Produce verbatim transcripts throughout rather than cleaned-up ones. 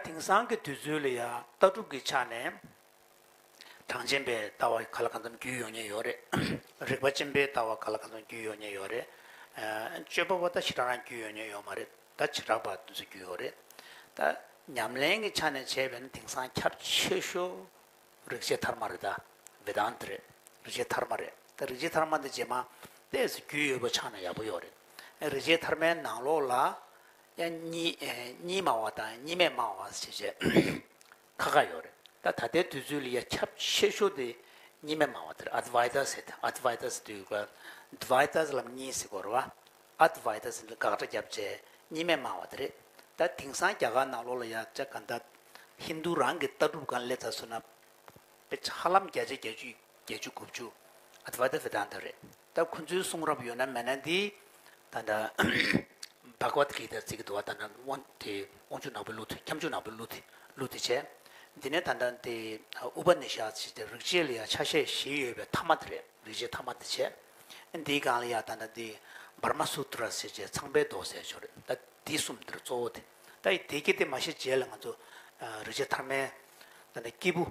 དེང་སང་གི་དུས་ཚོད་ལ་ཡ་ལྟ་གྲུབ་ཀྱི་ཆ་ནས། གྲངས་ཅན་པའི་ལྟ་བ་ག་ལ་གང་འཚམ་རྒྱུས་ཡོད་མཁན་ཡོད་རེད། རིག་པ་ཅན་པའི་ལྟ་བ་ག་ལ་གང་འཚམ་རྒྱུས་ཡོད་མཁན་ཡོད་རེད། ཨ། སྤྱོད་པ་པོ་ད་ཞེ་དྲག་རང་རྒྱུས་ཡོད་མཁན་ཡོད་མ་རེད། ད་བྱེ་བྲག་པ་དེ་ཚོ་རྒྱུས་ཡོད་རེད། ད་ཉམས་ལེན་གྱི་ཆ་ནས་བྱས་པ་ཡིན་ན་དེང་སང་ཁྱབ་ཆེ་ཤོས་རིག་བྱེད་ཐར་མ་རེད། ད་ཝེ་དཱན་ཏ་རེད། རིག་བྱེད་ཐར་མ་རེད། ད་རིག་བྱེད་ཐར་མ་འདི་རྗེས་མ་ཏོག་ཙམ་རྒྱུས་ཡོད་པ་ཆགས་ན་ཡག་པོ་ཡོད་རེད། རིག་བྱེད་ཐར་མའི་ནང་ལོགས་ལ་ཡང་གཉིས་ཨེ་གཉིས་སྨྲ་བ་དང་གཉིས་མེད་སྨྲ་བ་ཞེས་བྱས། ཁ་ཁ་ཡོད་རེད། ད་ད་ལྟའི་དུས་ཚོད་ལ་ཡ་ཁྱབ་ཆེ་ཤོས་དེ་གཉིས་མེད་སྨྲ་བ་དེ་རེད། ཨ་ཏི་ཝཱི་ཏཱ་ཟེར་ཏེ། ཨ་ཏི་ཝཱི་ཏཱ་ཟེར་དུས་ཀ་ཏི་ཝཱི་ཏཱ་ལབ་གཉིས་ཟེར་གོ་རེད་བ། ཨ་ཏི་ཝཱི་ཏཱ་ཟེར་ཏེ་དགག་སྒྲ་བརྒྱབ་བྱས་གཉིས་མེད་སྨྲ་བ་དེ་རེད། ད་དེང་སང་རྒྱ་གར་ནང་ལོགས་ལ་ཡ་ཅག་ག་འདྲ་ཧིན་དུ་རང་གི་ལྟ་གྲུབ་སྒང་སླེབས་ཚར་སོང་ན། དཔེ་ཧ་ལམ་བརྒྱ་ཆ་བརྒྱད་ཅུ་བརྒྱད་ཅུ་དགུ་བཅུ་ཨ་ཏི་ཝཱི་ཏཱ་ཝེ་དཱན་ཏ་རེད། ད་ཁོ་ཚོའི་གསུང་རབ་ཡོད་ན་མེད་ན་འདི་ད་ལྟ་བྷ་ག་ཝད་གི་ཏཱ་ཟེར་གི་འདུག་བ། ད་ལྟ་དབང་དེ་དབང་ཕྱུག་ནག་པོའི་གླུ་དེ། ཁྱབ་འཇུག་ནག་པོའི་གླུ་དེ། གླུ་དེ་བྱས། འདི་ནས་ད་ལྟ་འདི་ཨུ་པ་ནི་ཤད་ཟེར་ཏེ་རིག་བྱེད་ལ་ཡ་ཆ་ཤས་བཞི་ཡོད་པའི་ཐ་མ་དེ་རེད། རིག་བྱེད་ཐ་མ་དེ་བྱས། འདིའི་སྒང་ལ་ཡ་ད་ལྟ་འདི་བྷར་མ་སུ་ཏྲ་ཟེར་བྱས་ཚངས་པའི་མདོག་ཟེར་ཅིག་ཡོད་རེད། ད་འདི་གསུམ་འདིར་གཙོ་བོ་དེ། ད་ཡི་དེ་གི་དེ་མ་ཤེས་རྗེས་ལ་ང་ཚོ་ཨ་རིག་བྱེད་ཐར་མའི་ད་ལྟ་སྐྱེས་བུ་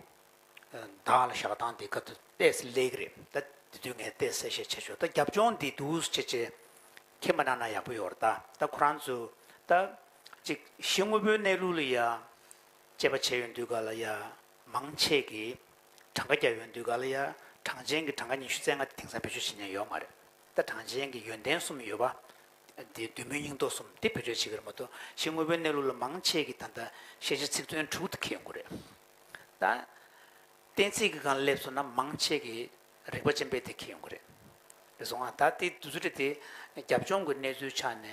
བདག་ལ་བཞག་སྟངས་དེ་ཁ་ཐུག་ཏོག་ཙམ་སླེབས་ཀྱི་རེད། ད་དེ་དུས་ངས་ཏོག་ཙམ་གསལ་བཤད་བྱས་ཆོག་ད་རྒྱབ་ལྗོངས་འདི་འདུག་སེ་བྱས་བྱས་མཁྱེན་པ་གནང་ན་ཡག་པོ་ཡོད་རེད། ད་ད་ཁོ་རང་ཚོ་ད་ཅིག་གཞི་དངོས་པོའི་གནས་ལུགས་ལ་ཡ་དཔྱད་པ་བྱས་ཡོང་དུས་ག་ལ་ཡ་མང་ཆེ་གིས་གྲངས་ཀ་རྒྱབ་ཡོང་དུས་ག་ལ་ཡ་གྲངས་ཅན་གྱི་གྲངས་ཀ་ཉི་ཤུ་རྩ་ལྔ་དེ་དེང་སང་བེད་སྤྱོད་བྱེད་མཁན་ཡོད་མ་རེད། ད་གྲངས་ཅན་གྱི་ཡོན་ཏན་གསུམ་ཡོད་པ། དེ་བདུད་མོའི་སྙིང་སྟོབས་གསུམ་དེ་བེད་སྤྱོད་བྱེད་ཀྱི་རེད་མ་གཏོགས་གཞི་དངོས་པོའི་གནས་ལུགས་ལ་མང་ཆེ་གིས་ད་ལྟ་ཤེས་བྱ་ཚིག་དོན་དྲུག་དེ་འཁྱེར་ཡོང་གི་རེད། ད་གཏན་ཚིགས་ཀྱི་སྒང་སླེབས་སོང་ན་མང་ཆེ་གིས་རིག་པ་ཅན་པས་དེ་འཁྱེར་ཡོང་གི་རེད། རེད་སོང་ང་། ད་དེ་དུས་ཚོད་དེ་རྒྱབ་ལྗོངས་ཀྱི་གནས་ཚུལ་ཆ་ནས་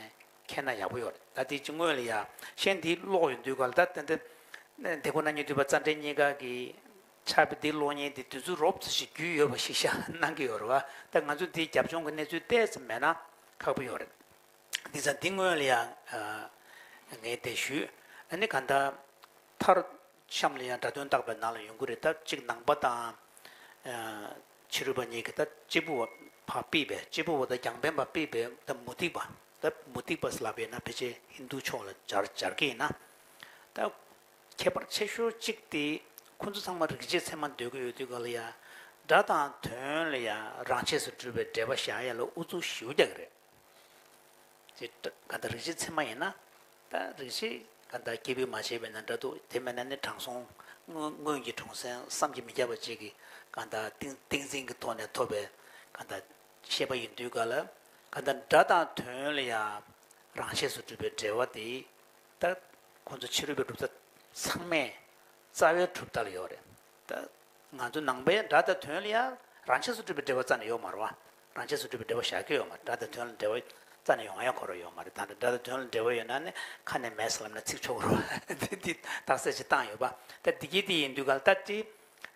མཁྱེན་ན་ཡག་པོ་ཡོད་རེད། ད་དེ་ཅི་སྔོན་ལ་ཡ་ཤན་དེ་ཀློག་ཡོང་དུས་ག་ལ་ད་ད་ད་དེ་ཁོ་ན་ཉིད་འདུས་པ་རྩ་འགྲེལ་གཉིས་ཀ་གི་ཕྱག་དཔེ་འདི་ཀློག་མཁན་དེ་དུས་ཚོད་རོབ་ཙམ་ཞིག་རྒྱུས་ཡོད་པ་ཞིག་བཞག་གནང་གི་ཡོད་རེད་བ། ད་ང་ཚོ་འདིའི་རྒྱབ་ལྗོངས་ཀྱི་གནས་ཚུལ་ཏོག་ཙམ་མེད་ན་ཁག་པོ་ཡོད་རེད། འདི་ཙང་འདི་སྔོན་ལ་ཡང་ངས་དེ་ཞུས། ཨ་ནི་གང་ལྟར་མཐར་གཤམ་ལ་ཡང་སྒྲ་དོན་བརྟག་པའི་ནང་ལ་ཡོང་གི་རེད། ད་གཅིག་ནང་པ་དང་ཕྱི་རོལ་པ་གཉིས་ཀྱིས་ད་གཅེར་བུ་བ་ཕར་ཕུད་པའི། གཅེར་བུ་བ་དང་རྒྱང་འཕེན་པ་ཕུད་པའི་ད་མུ་སྟེགས་པ། ད་མུ་སྟེགས་པ་ལབ་པས་ན་ཕལ་ཆེར་ཧིན་དུ་ཕྱོགས་ལ་སྦྱར་སྦྱར་གྱི་ཡིན་ན། ད་ཁྱད་པར་ཆེ་ཤོས་གཅིག་དེ་ཁོ་ཚོ་ཚང་མ་རིག་བྱེད་ཚད་མ་འདོད་ཀྱི་ཡོད་དུས་ག་ལ་ཡ་སྒྲ་དང་དོན་ལ་ཡ་རང་ཆས་སུ་གྲུབ་པའི་འབྲེལ་བ་བཞག་ཡ་ལ་ཨུ་ཚུགས་ཞེ་པོ་རྒྱག་གི་རེད། ཅེས་གང་ལྟར་རིག་བྱེད་ཚད་མ་ཡིན་ན། ད་རིག་བྱེད་གང་ལྟར་སྐྱེས་བུས་མ་བྱས་པས་ན་འདྲ་འདུག་དེ་མེད་ན་ནི་དྲང་སྲོང་སྔོན་སྔོན་གྱི་གྲོང་གསེབ་བསམ་གྱིས་མི་ཁྱབ་པ་ཅིག་གིས་གང་ལྟར་ཏིང་ཏིང་འཛིན་གྱི་ཐོག་ནས་ཐོབ་པའི་གང་ལྟར་ཤེས་པ་ཡིན་དུས་ག་ལ། གང་ལྟར་སྒྲ་དང་དོན་ལ་ཡང་རང་ཆས་སུ་གྲུབ་པའི་འབྲེལ་བ་དེ། ད་ཁོང་ཚོ་ཕྱི་རོལ་པའི་གྲུབ་མཐའ་ཚང་མས་རྩ་བའི་གྲུབ་མཐའ་ལ་ཡོད་རེད། ད་ང་ཚོ་ནང་པའི་སྒྲ་དང་དོན་ལ་ཡང་རང་ཆས་སུ་གྲུབ་པའི་འབྲེལ་བ་རྩ་ནས་ཡོད་མ་རེད་བ། རང་ཆས་སུ་གྲུབ་པའི་འབྲེལ་བ་བཞག་གི་ཡོད་མ་རེད། སྒྲ་དང་དོན་ལ་འབྲེལ་བ་རྩ་ནས་ཡོང་ཡ་ཁོ་རང་ཡོད་མ་རེད། ད་ནི་སྒྲ་དང་དོན་ལ་འབྲེལ་བ་ཡོད་ན་ནི་ཁ་ནས་མེད་ཟེར་ལབ་ན་ཚིག་ཆོག་གི་རེད་བ། དེ་དེ་རྟགས་གསལ་ཅིག་བཏང་ཡོད་པ། ད་འདི་གི་དེ་ཡིན་དུས་ག་ལ་ད་དེ་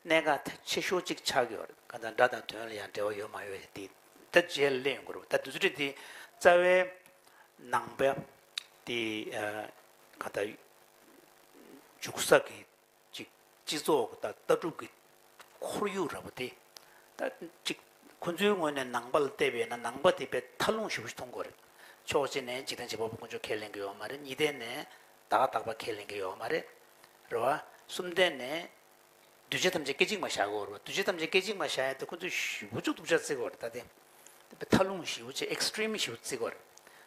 གནད་འགག་ཆེ་ཤོས་ཅིག་ཆགས་ཀྱི་ཡོད་རེད། ག་ད་སྒྲ་དང་དོན་ལ་ཡང་འབྲེལ་བ་ཡོད་མ་ཡོད་དེ་ད་རྗེས་ལ་གླེང་ཡོང་གི་རེད་བ། ད་དུས་ཚོད་དེ་རྩ་བའི་ནང་པའི་དེ་ཨ་ག་ད་འཇུག་ས་གི་ཅིག་སྤྱི་ཚོགས་དང་ལྟ་གྲུབ་ཀྱི་ཁོར་ཡུག་འདྲ་པོ་དེ། ད་ཅིག་ཁོ་ཚོའི་ངོས་ནས་ནང་པ་ལ་བལྟས་པས་ན་ནང་པ་དེ་དཔེ་མཐའ་ལྷུང་ཞེ་པོ་ཞིག་མཐོང་གི་ཡོད་རེད། ཕྱོགས་གཅིག་ནས་འཇིག་རྟེན་བྱེ་བྲག་པ་དཀོན་མཆོག་ཁས་ལེན་གྱི་ཡོད་མ་རེད། གཉིས་ལྡན་ནས་བདག་བདག་པ་ཁས་ལེན་གྱི་ཡོད་མ་རེད། རེད་བ། གསུམ་ལྡན་ནས་འདུས་བྱས་ཐམས་ཅད་སྐད་ཅིག་མ་བཞག་གི་ཡོད་རེད་བ། འདུས་བྱས་ཐམས་ཅད་སྐད་ཅིག་མ་བཞག་ཡ་དེ་ཁོ་ཚོས་ཞེ་པོ་ཅིག་སྡུག་ཅག་བརྩི་གི་ཡོད་རེད། ད་དེ་མཐའ་ལྷུང་ཞེ་པོ་ཅིག་ཨེག་སི་ཊི་རིམ་ཞེ་པོ་བརྩི་གི་ཡོད་རེད།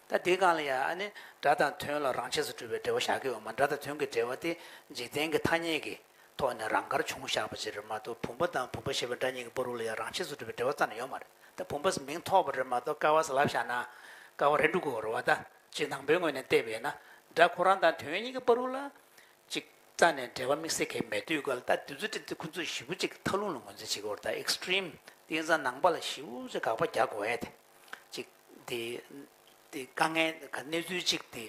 ད་དེའི་སྒང་ལ་ཡ་ཨ་ནི་སྒྲ་དང་དོན་ལ་རང་ཆས་སུ་གྲུབ་པའི་འབྲེལ་བ་བཞག་གི་ཡོད་མ། སྒྲ་དང་དོན་གྱི་འབྲེལ་བ་དེ་འཇིག་རྟེན་གྱི་ཐ་སྙད་ཀྱི་ཐོག་ནས་རང་དགར་བྱུང་བཞག་པ་ཅིག་རེད་མ་གཏོགས། བུམ་པ་དང་བུམ་པ་ཞེས་པའི་སྒྲ་གཉིས་ཀྱི་བར་དུ་ལ་ཡང་རང་ཆས་སུ་གྲུབ་པའི་འབྲེལ་བ་རྩ་ནས་ཡོད་མ་རེད། ད་བུམ་པ་ཟེར་མིང་ཐོགས་པ་རེད་མ་གཏོགས་ཀ་བ་ཟེར་ལབ་བཞག་ན་ཀ་བ་རེད་འགྲོ་གི་ཡོད་རེད་བ། ད་ཅིག་ནང་པའི་ངོས་ནས་བལྟས་པས་ན་སྒྲ་ཁོ་རང་དང་དོན་གཉིས་ཀྱི་བར་དུ་ལ་ཅིག་རྩ་ནས་འབྲེལ་བ་དམིགས་བསལ་གང་ཡང་མེད་དུས་ག་ལ། ད་དུས་ཚོད་དེ་ཁོ་ཚོས་ཞེ་པོ་ཅིག་མཐའ་ལྷུང་ལ་ངོས་འཛིན་བྱེད་ཀྱི་ཡོད་རེད། ད་ཨེག་སི་ཊི་རིམ་དེང་སང་ནང་པ་ལ་ཞེ་པོ་ཅིག་དགག་པ་རྒྱག་དགོས་ཡ་དེ་ཅིག་དེ། དེ་དཀའ་ངལ་ག་གནས་ཚུལ་གཅིག་དེ་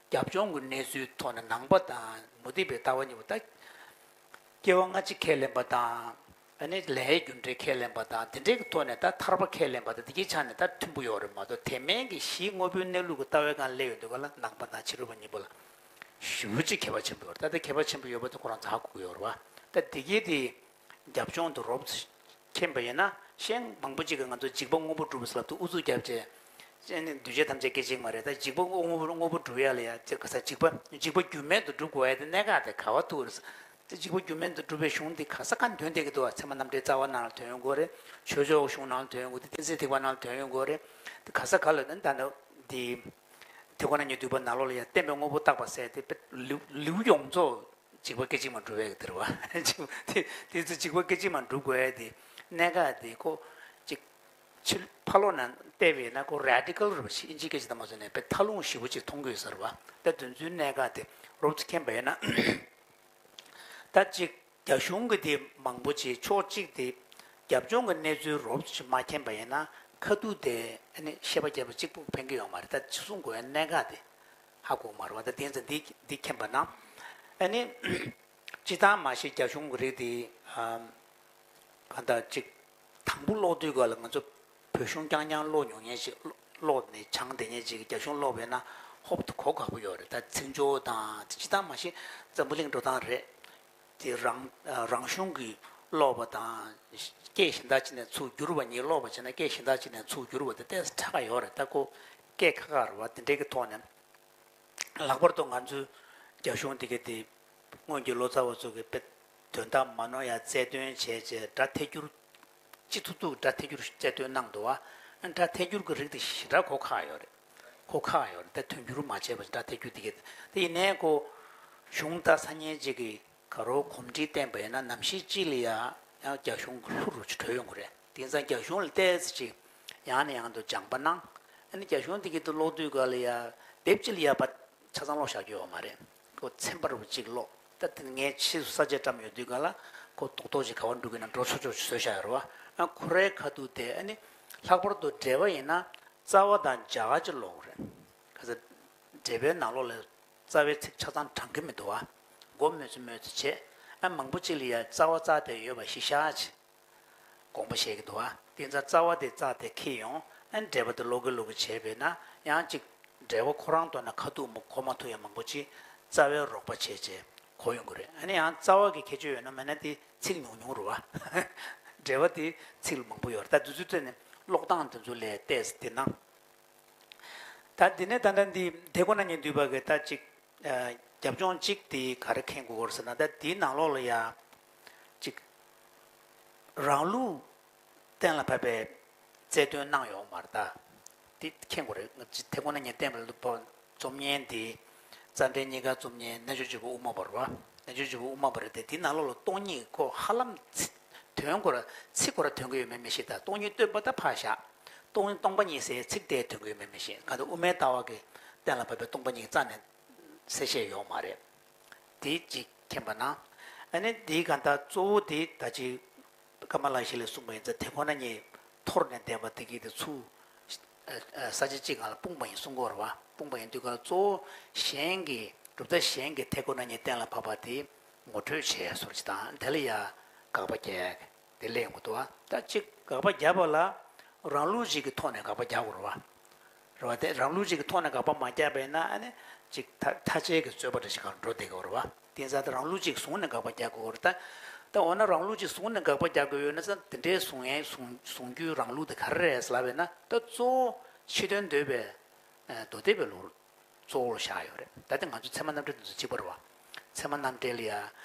རྒྱབ་ལྗོངས་ཀྱི་གནས་ཚུལ་ཐོག་ནས་ནང་པ་དང་མུ་སྟེགས་པའི་ལྟ་བ་གཉིས་པོ་ད་སྐྱེ་བ་སྔ་ཕྱི་ཁས་ལེན་པ་དང་། ཨ་ནི་ལས་རྒྱུ་འབྲས་ཁས་ལེན་པ་དང་དེ་འདྲའི་གི་ཐོག་ནས་ད་ཐར་པ་ཁས་ལེན་པ་དང་དེ་གའི་ཆ་ནས་ད་མཐུན་པོ་ཡོད་རེད་མ་གཏོགས། དེ་མིན་གྱི་གཞི་དངོས་པོའི་གནས་ལུགས་ཀྱི་ལྟ་བའི་སྒང་སླེབས་ཡོང་དུས་ག་ལ་ནང་པ་དང་ཕྱི་རོལ་པ་གཉིས་པོ་ལ་ཞེ་པོ་ཅིག་ཁྱད་པར་ཆེན་པོ་ཡོད་རེད། ད་ལྟ་ཁྱད་པར་ཆེན་པོ་ཡོད་པ་དེ་ཁོ་རང་ཚོ་ཧ་གོ་གི་ཡོད་རེད་བ། ད་དེ་གའི་དེ་རྒྱབ་ལྗོངས་དུ་རོབ་ཙམ་མཁྱེན་པ་ཡིན་ན་ཤན་མང་པོ་ཅིག་གིས་ང་ཚོ་འཇིགས་པ་དངོས་པོ་སྒྲུབ་ཟེར་ལབ་དུས་ཨུ་ཚུགས་བརྒྱབ་བྱས། ཅན་ནི་འདུས་བྱས་ཐམས་ཅད་སྐད་ཅིག་མ་རེད། ད་འཇིག་པ་དངོས་པོ་དངོས་པོ་སྒྲུབ་ཡ་ལ་ཡ་ཅེ་ག་ས་འཇིག་པ་འཇིག་པ་རྒྱུ་མེད་དུ་སྒྲུབ་དགོས་ཡ་དེ་གནད་འགག་དེ་ག་བ་ཐུག་རེད། ད་འཇིག་པ་རྒྱུ་མེད་དུ་སྒྲུབ་པའི་གཞུང་འདི་ག་ས་ག་འདོན་བསྡད་ཀྱི་འདུག་བ། ཚད་མ་རྣམ་འགྲེལ་རྩ་བ་ནང་ལ་འདོན་ཡོང་གི་རེད། ཆོས་ཕྱོགས་གཞུང་ནང་ལ་འདོན་ཡོང་གི་རེད། གཏན་ཚིགས་ཐེག་པ་ནང་ལ་འདོན་ཡོང་གི་རེད། དེ་ག་ས་ག་ལ་ད་ད་འདི་དེ་ཁོ་ན་ཉིད་འདུས་པ་ནང་ལོགས་ལ་ཡ་བརྟེན་པའི་དངོས་པོ་བཏགས་པ་ཟེར་དེ་དཔེ་ལེའུ་ལེའུ་ཡོངས་རྫོགས་འཇིག་པ་སྐད་ཅིག་མ་གྲུབ་པའི་གི་དེ་རེད་བ། འཇིག་པ་དེ་དེ་ཚོ་འཇིག་པ་སྐད་ཅིག་མ་གྲུབ་དགོས་ཡ་དེ་གནད་འགག་དེ་ཁོ་ཅིག་ཕྱི་ཕ་ལོགས་ནས་བལྟས་པས་ན་ཁོ་རེ་ཌི་ཀལ་རེད་བ། ཨིན་ཇི་སྐད་ཆ་དང་མ་སོང་ནས་དཔེ་ཐལ་རླུང་ཞེ་པོ་ཅིག་མཐོང་གི་ཡོད་ས་རེད་བ། ད་དོན་ཚུལ་གནད་འགག་དེ་རོབ་ཙམ་མཁྱེན་པ་ཡིན་ན། ད་ཅིག་རྒྱ་གཞུང་གི་དེ་མང་པོ་ཅིག་ཕྱོགས་གཅིག་དེ་རྒྱབ་ལྗོངས་ཀྱི་གནས་ཚུལ་རོབ་ཙམ་མ་མཁྱེན་པ་ཡིན་ན་ཁ་ཐུག་དེ་ཨ་ནི་ཤེས་པ་རྒྱས་པ་གཅིག་པུ་ཕན་གི་ཡོད་མ་རེད། ད་ཅི་གསུང་དགོས་ཡ་གནད་འགག་དེ་ཧ་གོ་མ་རེད་བ། ད་དེ་ཚོ་འདི་འདི་མཁྱེན་པ་ན་ཨ་ནི་སྤྱིར་བཏང་མ་གཞི་རྒྱ་གཞུང་གི་རིགས་དེ་ཨམ་གང་ལྟར་ཅིག་དང་པོ་ཀློག་དུས་སྐབས་ལ་ང་ཚོ་བོད་གཞུང་རྐྱང་རྐྱང་ཀློག་མྱོང་མཁན་ཞིག་ཀློག་ནས་སྦྱངས་བསྡད་མཁན་ཅིག་རྒྱ་གཞུང་ཀློག་པས་ན་ཧོབ་ཏེ་གོ་དཀའ་པོ་ཡོད་རེད། ད་ཚིག་སྦྱོར་དང་སྤྱིར་བཏང་མ་གཞི་འཛམ་བུ་གླིང་འགྲོ་སྟངས་རེད། དེ་རང་རང་གཞུང་གི་ཀློག་པ་དང་སྐད་གཞན་དག་ཅིག་ནས་ཚུར་བསྒྱུར་བ་གཉིས་ཀློག་པ་བྱས་ན་སྐད་གཞན་དག་ཅིག་ནས་ཚུར་བསྒྱུར་བ་དེ་ཏོག་ཙམ་ཁག་ཁག་ཡོད་རེད། ད་ཁོ་སྐད་ཁག་ཁག་རེད་བ། དེ་འདྲའི་གི་ཐོག་ནས་ལྷག་པར་དུ་ང་ཚོའི་རྒྱ་གཞུང་དེ་ག་དེ་སྔོན་གྱི་ལོ་ཙཱ་བ་ཚོ་གི་དཔེ་དོན་དག་མ་ནོར་ཡ་རྩལ་འདོན་བྱས་བྱས་སྒྲ་ཐད་སྒྱུར་ཅི་ཐུབ་ཐུབ་སྒྲ་ཐད་སྒྱུར་རྩལ་འདོན་གནང་འདུག་བ། སྒྲ་ཐད་སྒྱུར་གྱི་རིགས་དེ་ཞེ་དྲག་གོ་ཁག་ཡོད་རེད། གོ་ཁག་ཡོད་རེད། ད་དོན་སྒྱུར་མ་བྱས་པ་སྒྲ་ཐད་སྒྱུར་དེ་ག་དེ་ཡིན་ནའི་ཁོ་གཞུང་ད་སང་ཉིན་གཅིག་གི་ག་རོ་གོམས་འདྲིས་བསྟན་པ་ཡིན་ན་ནམ་ཞིག་ཅིག་ལ་ཡ་ཡང་རྒྱ་གཞུང་གི་ལྷུ་རུ་ཅིག་གྲོལ་ཡོང་གི་རེད། དེང་སང་རྒྱ་གཞུང་ལ་ཏོག་ཙམ་ཅིག་ཡང་ནས་ཡང་དུ་སྦྱངས་པ་གནང་། ཨ་ནི་རྒྱ་གཞུང་དེ་ག་དེ་ཀློག་དུས་སྐབས་ལ་ཡ་དེབ་ཅིག་ལ་ཡ་ཕར་ཆ་ཚང་ཀློག་བཞག་རྒྱུ་ཡོད་མ་རེད། ཁོ་ཚན་པ་རུ་གཅིག་ཀློག་ད་དེ་ངས་ཕྱིས་སུ་ས་བཅད་བཀྲམ་ཡོད་དུས་སྐབས་ལ་ཁོ་རྡོག་རྡོག་ཅིག་ག་པར་འགྲོ་གི་ན་འགྲོ་ཆོག་ཆོག་ཅིག་བཟོས་བཞག་ཡོད་རེད་བ། ཨ་ཁོ་རའི་ཁ་ཐུག་དེ་ཨ་ནི་ལྷག་པར་དུ་འགྲེལ་པ་ཡིན་ན་རྩ་བ་དང་སྦྱར་བ་ཅིག་ཀློག་རེད། ག་ཚོད་འགྲེལ་པའི་ནང་ལོགས་ལ་རྩ་བའི་ཚིག་ཆ་ཚང་དྲང་གི་མི་འདུག་བ། མགོ་མོས་ཚུལ་མོས་ཚུལ་བྱས། ཨ་མང་པོ་ཅིག་ལ་ཡ་རྩ་བ་རྩ་དེ་ཡོད་པ་གཞི་བཞག་ཅིག་དགོངས་པ་བཞེས་ཀྱི་འདུག་བ། དེ་ཚ་རྩ་བ་དེ་རྩ་དེ་འཁྱེར་ཡོང་། ཨ་འགྲེལ་པ་དེ་ཀློག་གི་ཀློག་གི་བྱས་པས་ན་ཡང་ཅིག་འགྲེལ་པ་ཁོ་རང་ཐོག་ནས་ཁ་ཐུག་མ་གོ་མ་ཐུབ་ཡ་མང་པོ་ཅིག་རྩ་བའི་རོགས་པ་བྱས་བྱས་གོ་ཡོང་གི་རེད། ཨ་ནི་ཡང་རྩ་བ་གི་ཁྱད་ཆོས་ཡོད་ན་མེད་ན་དེ་ཚིག་ཉུང་ཉུང་རེད་བ། འགྲེལ་པ་དེ་ཚིག་ལ་མང་པོ་ཡོད་རེད། ད་དུས་ཚོད་ཐོན་ནས་ཀློག་སྟངས་དེ་ཚོ་ལས་བལྟས་དེ་ན། ད་འདི་ནས་ད་ལྟ་འདི་དེ་ཁོ་ན་ཉིད་འདུས་པ་གི་ད་ཅིག་རྒྱབ་ལྗོངས་གཅིག་དེ་ག་རེ་མཁྱེན་དགོས་ཀྱི་ཡོད་ཟེར་ན། ད་དེའི་ནང་ལོགས་ལ་ཡ་ཅིག་རང་ལུགས་གཏན་ལ་ཕབ་པའི་རྩལ་འདོན་གནང་ཡོད་མ་རེད། ད་དེ་མཁྱེན་དགོས་རེད། ང་ཅིག་དེ་ཁོ་ན་ཉིད་བསྟན་པ་ལ་རྩོམ་མཁན་དེ་རྩ་འགྲེལ་གཉིས་ཀ་རྩོམ་མཁན་རྣལ་འབྱོར་ཆོས་པ་དབུ་མ་པ་རེད་བ། རྣལ་འབྱོར་ཆོས་པ་དབུ་མ་པ་རེད་དེ། དེའི་ནང་ལོགས་ལ་སྟོང་ཉིད་ཁོ་ཧ་ལམ་ཚིག་དོན་ཁོ་ར་ཚིག་ཁོ་ར་འདོན་གི་ཡོད་མེད་མི་ཤེས། ད་སྟོང་ཉིད་སྟོན་པ་ད་ཕར་བཞག་སྟོང་སྟོང་པ་ཉིད་ཟེར་ཚིག་དེ་འདོན་གི་ཡོད་མེད་མི་ཤེས། གང་ལྟར་དབུ་མའི་ལྟ་བ་གི་གཏན་ལ་ཕབ་པའི་སྟོང་པ་ཉིད་རྩ་ནས་གསལ་བཤད་ཡོད་མ་རེད། དེ་གཅིག་མཁྱེན་པ་ན། ཨ་ནི་དེའི་གང་ལྟར་གཙོ་བོ་དེ་ད་ཅི་ཀ་མ་ལ་ཤཱི་ལས་གསུངས་པ་ཡིན་ཙང་དེ་ཁོ་ན་ཉིད་འཐོར་ནས་བསྡད་པ་དེ་གི་དེ་ཚུར་ས་ཆ་གཅིག་སྒང་ལ་སྤུངས་པ་ཡིན་གསུང་གི་ཡོད་རེད་བ། སྤུངས་པ་ཡིན་དུས་ག་གཙོ་བོ་གཞན་གྱི་གྲུབ་མཐའ་གཞན་གྱི་དེ་ཁོ་ན་ཉིད་གཏན་ལ་ཕབ་པ་དེ་ངོ་སྤྲོད་བྱས་སོར་ཅིག་དང་དེ་ལ་ཡ་དགག་པ་རྒྱག་དེ་ལས་ཡོང་གི་འདུག་བ། ད་གཅིག་དགག་པ་རྒྱག་པ་ལ་རང་ལུགས་ཅིག་གི་ཐོག་ནས་དགག་པ་རྒྱག་དགོས་རེད་བ། རེད་བ། དེ་རང་ལུགས་ཅིག་གི་ཐོག་ནས་དགག་པ་མ་རྒྱག་པས་ན་ཨ་ནི་ཅིག་ཐ་ཐ་ཆད་ཀྱི་རྩོད་པ་འདྲ་ཞིག་གང་འགྲོ་བསྡད་ཀྱི་ཡོད་རེད་བ། དེ་ཙང་དེ་རང་ལུགས་ཅིག་བཟུང་ནས་དགག་པ་རྒྱག་དགོས་རེད། ད་ད་འོ་ན་རང་ལུགས་ཅིག་བཟུང་ནས་དགག་པ་རྒྱག་དགོས་ཡོད་ན་ཙང་དེ་འདྲའི་བཟུང་ཡས་བཟུང་བཟུང་རྒྱུའི་རང་ལུགས་དེ་ག་རེ་རེད་ཟེར་ལབ་པས་ན། ད་གཙོ་བོ་ཕྱི་དོན་འདོད་པའི་མདོ་སྡེ་པའི་ལུགས་གཙོ་བོར་བཞག་ཡོད་རེད། ད་ལྟ་ང་ཚོ་ཚད་མ་རྣམ་འགྲེལ་དེ་ཚོ་གཅིག་པ་རེད་བ། ཚད་མ་རྣམ་འགྲེལ་ལ་ཡ་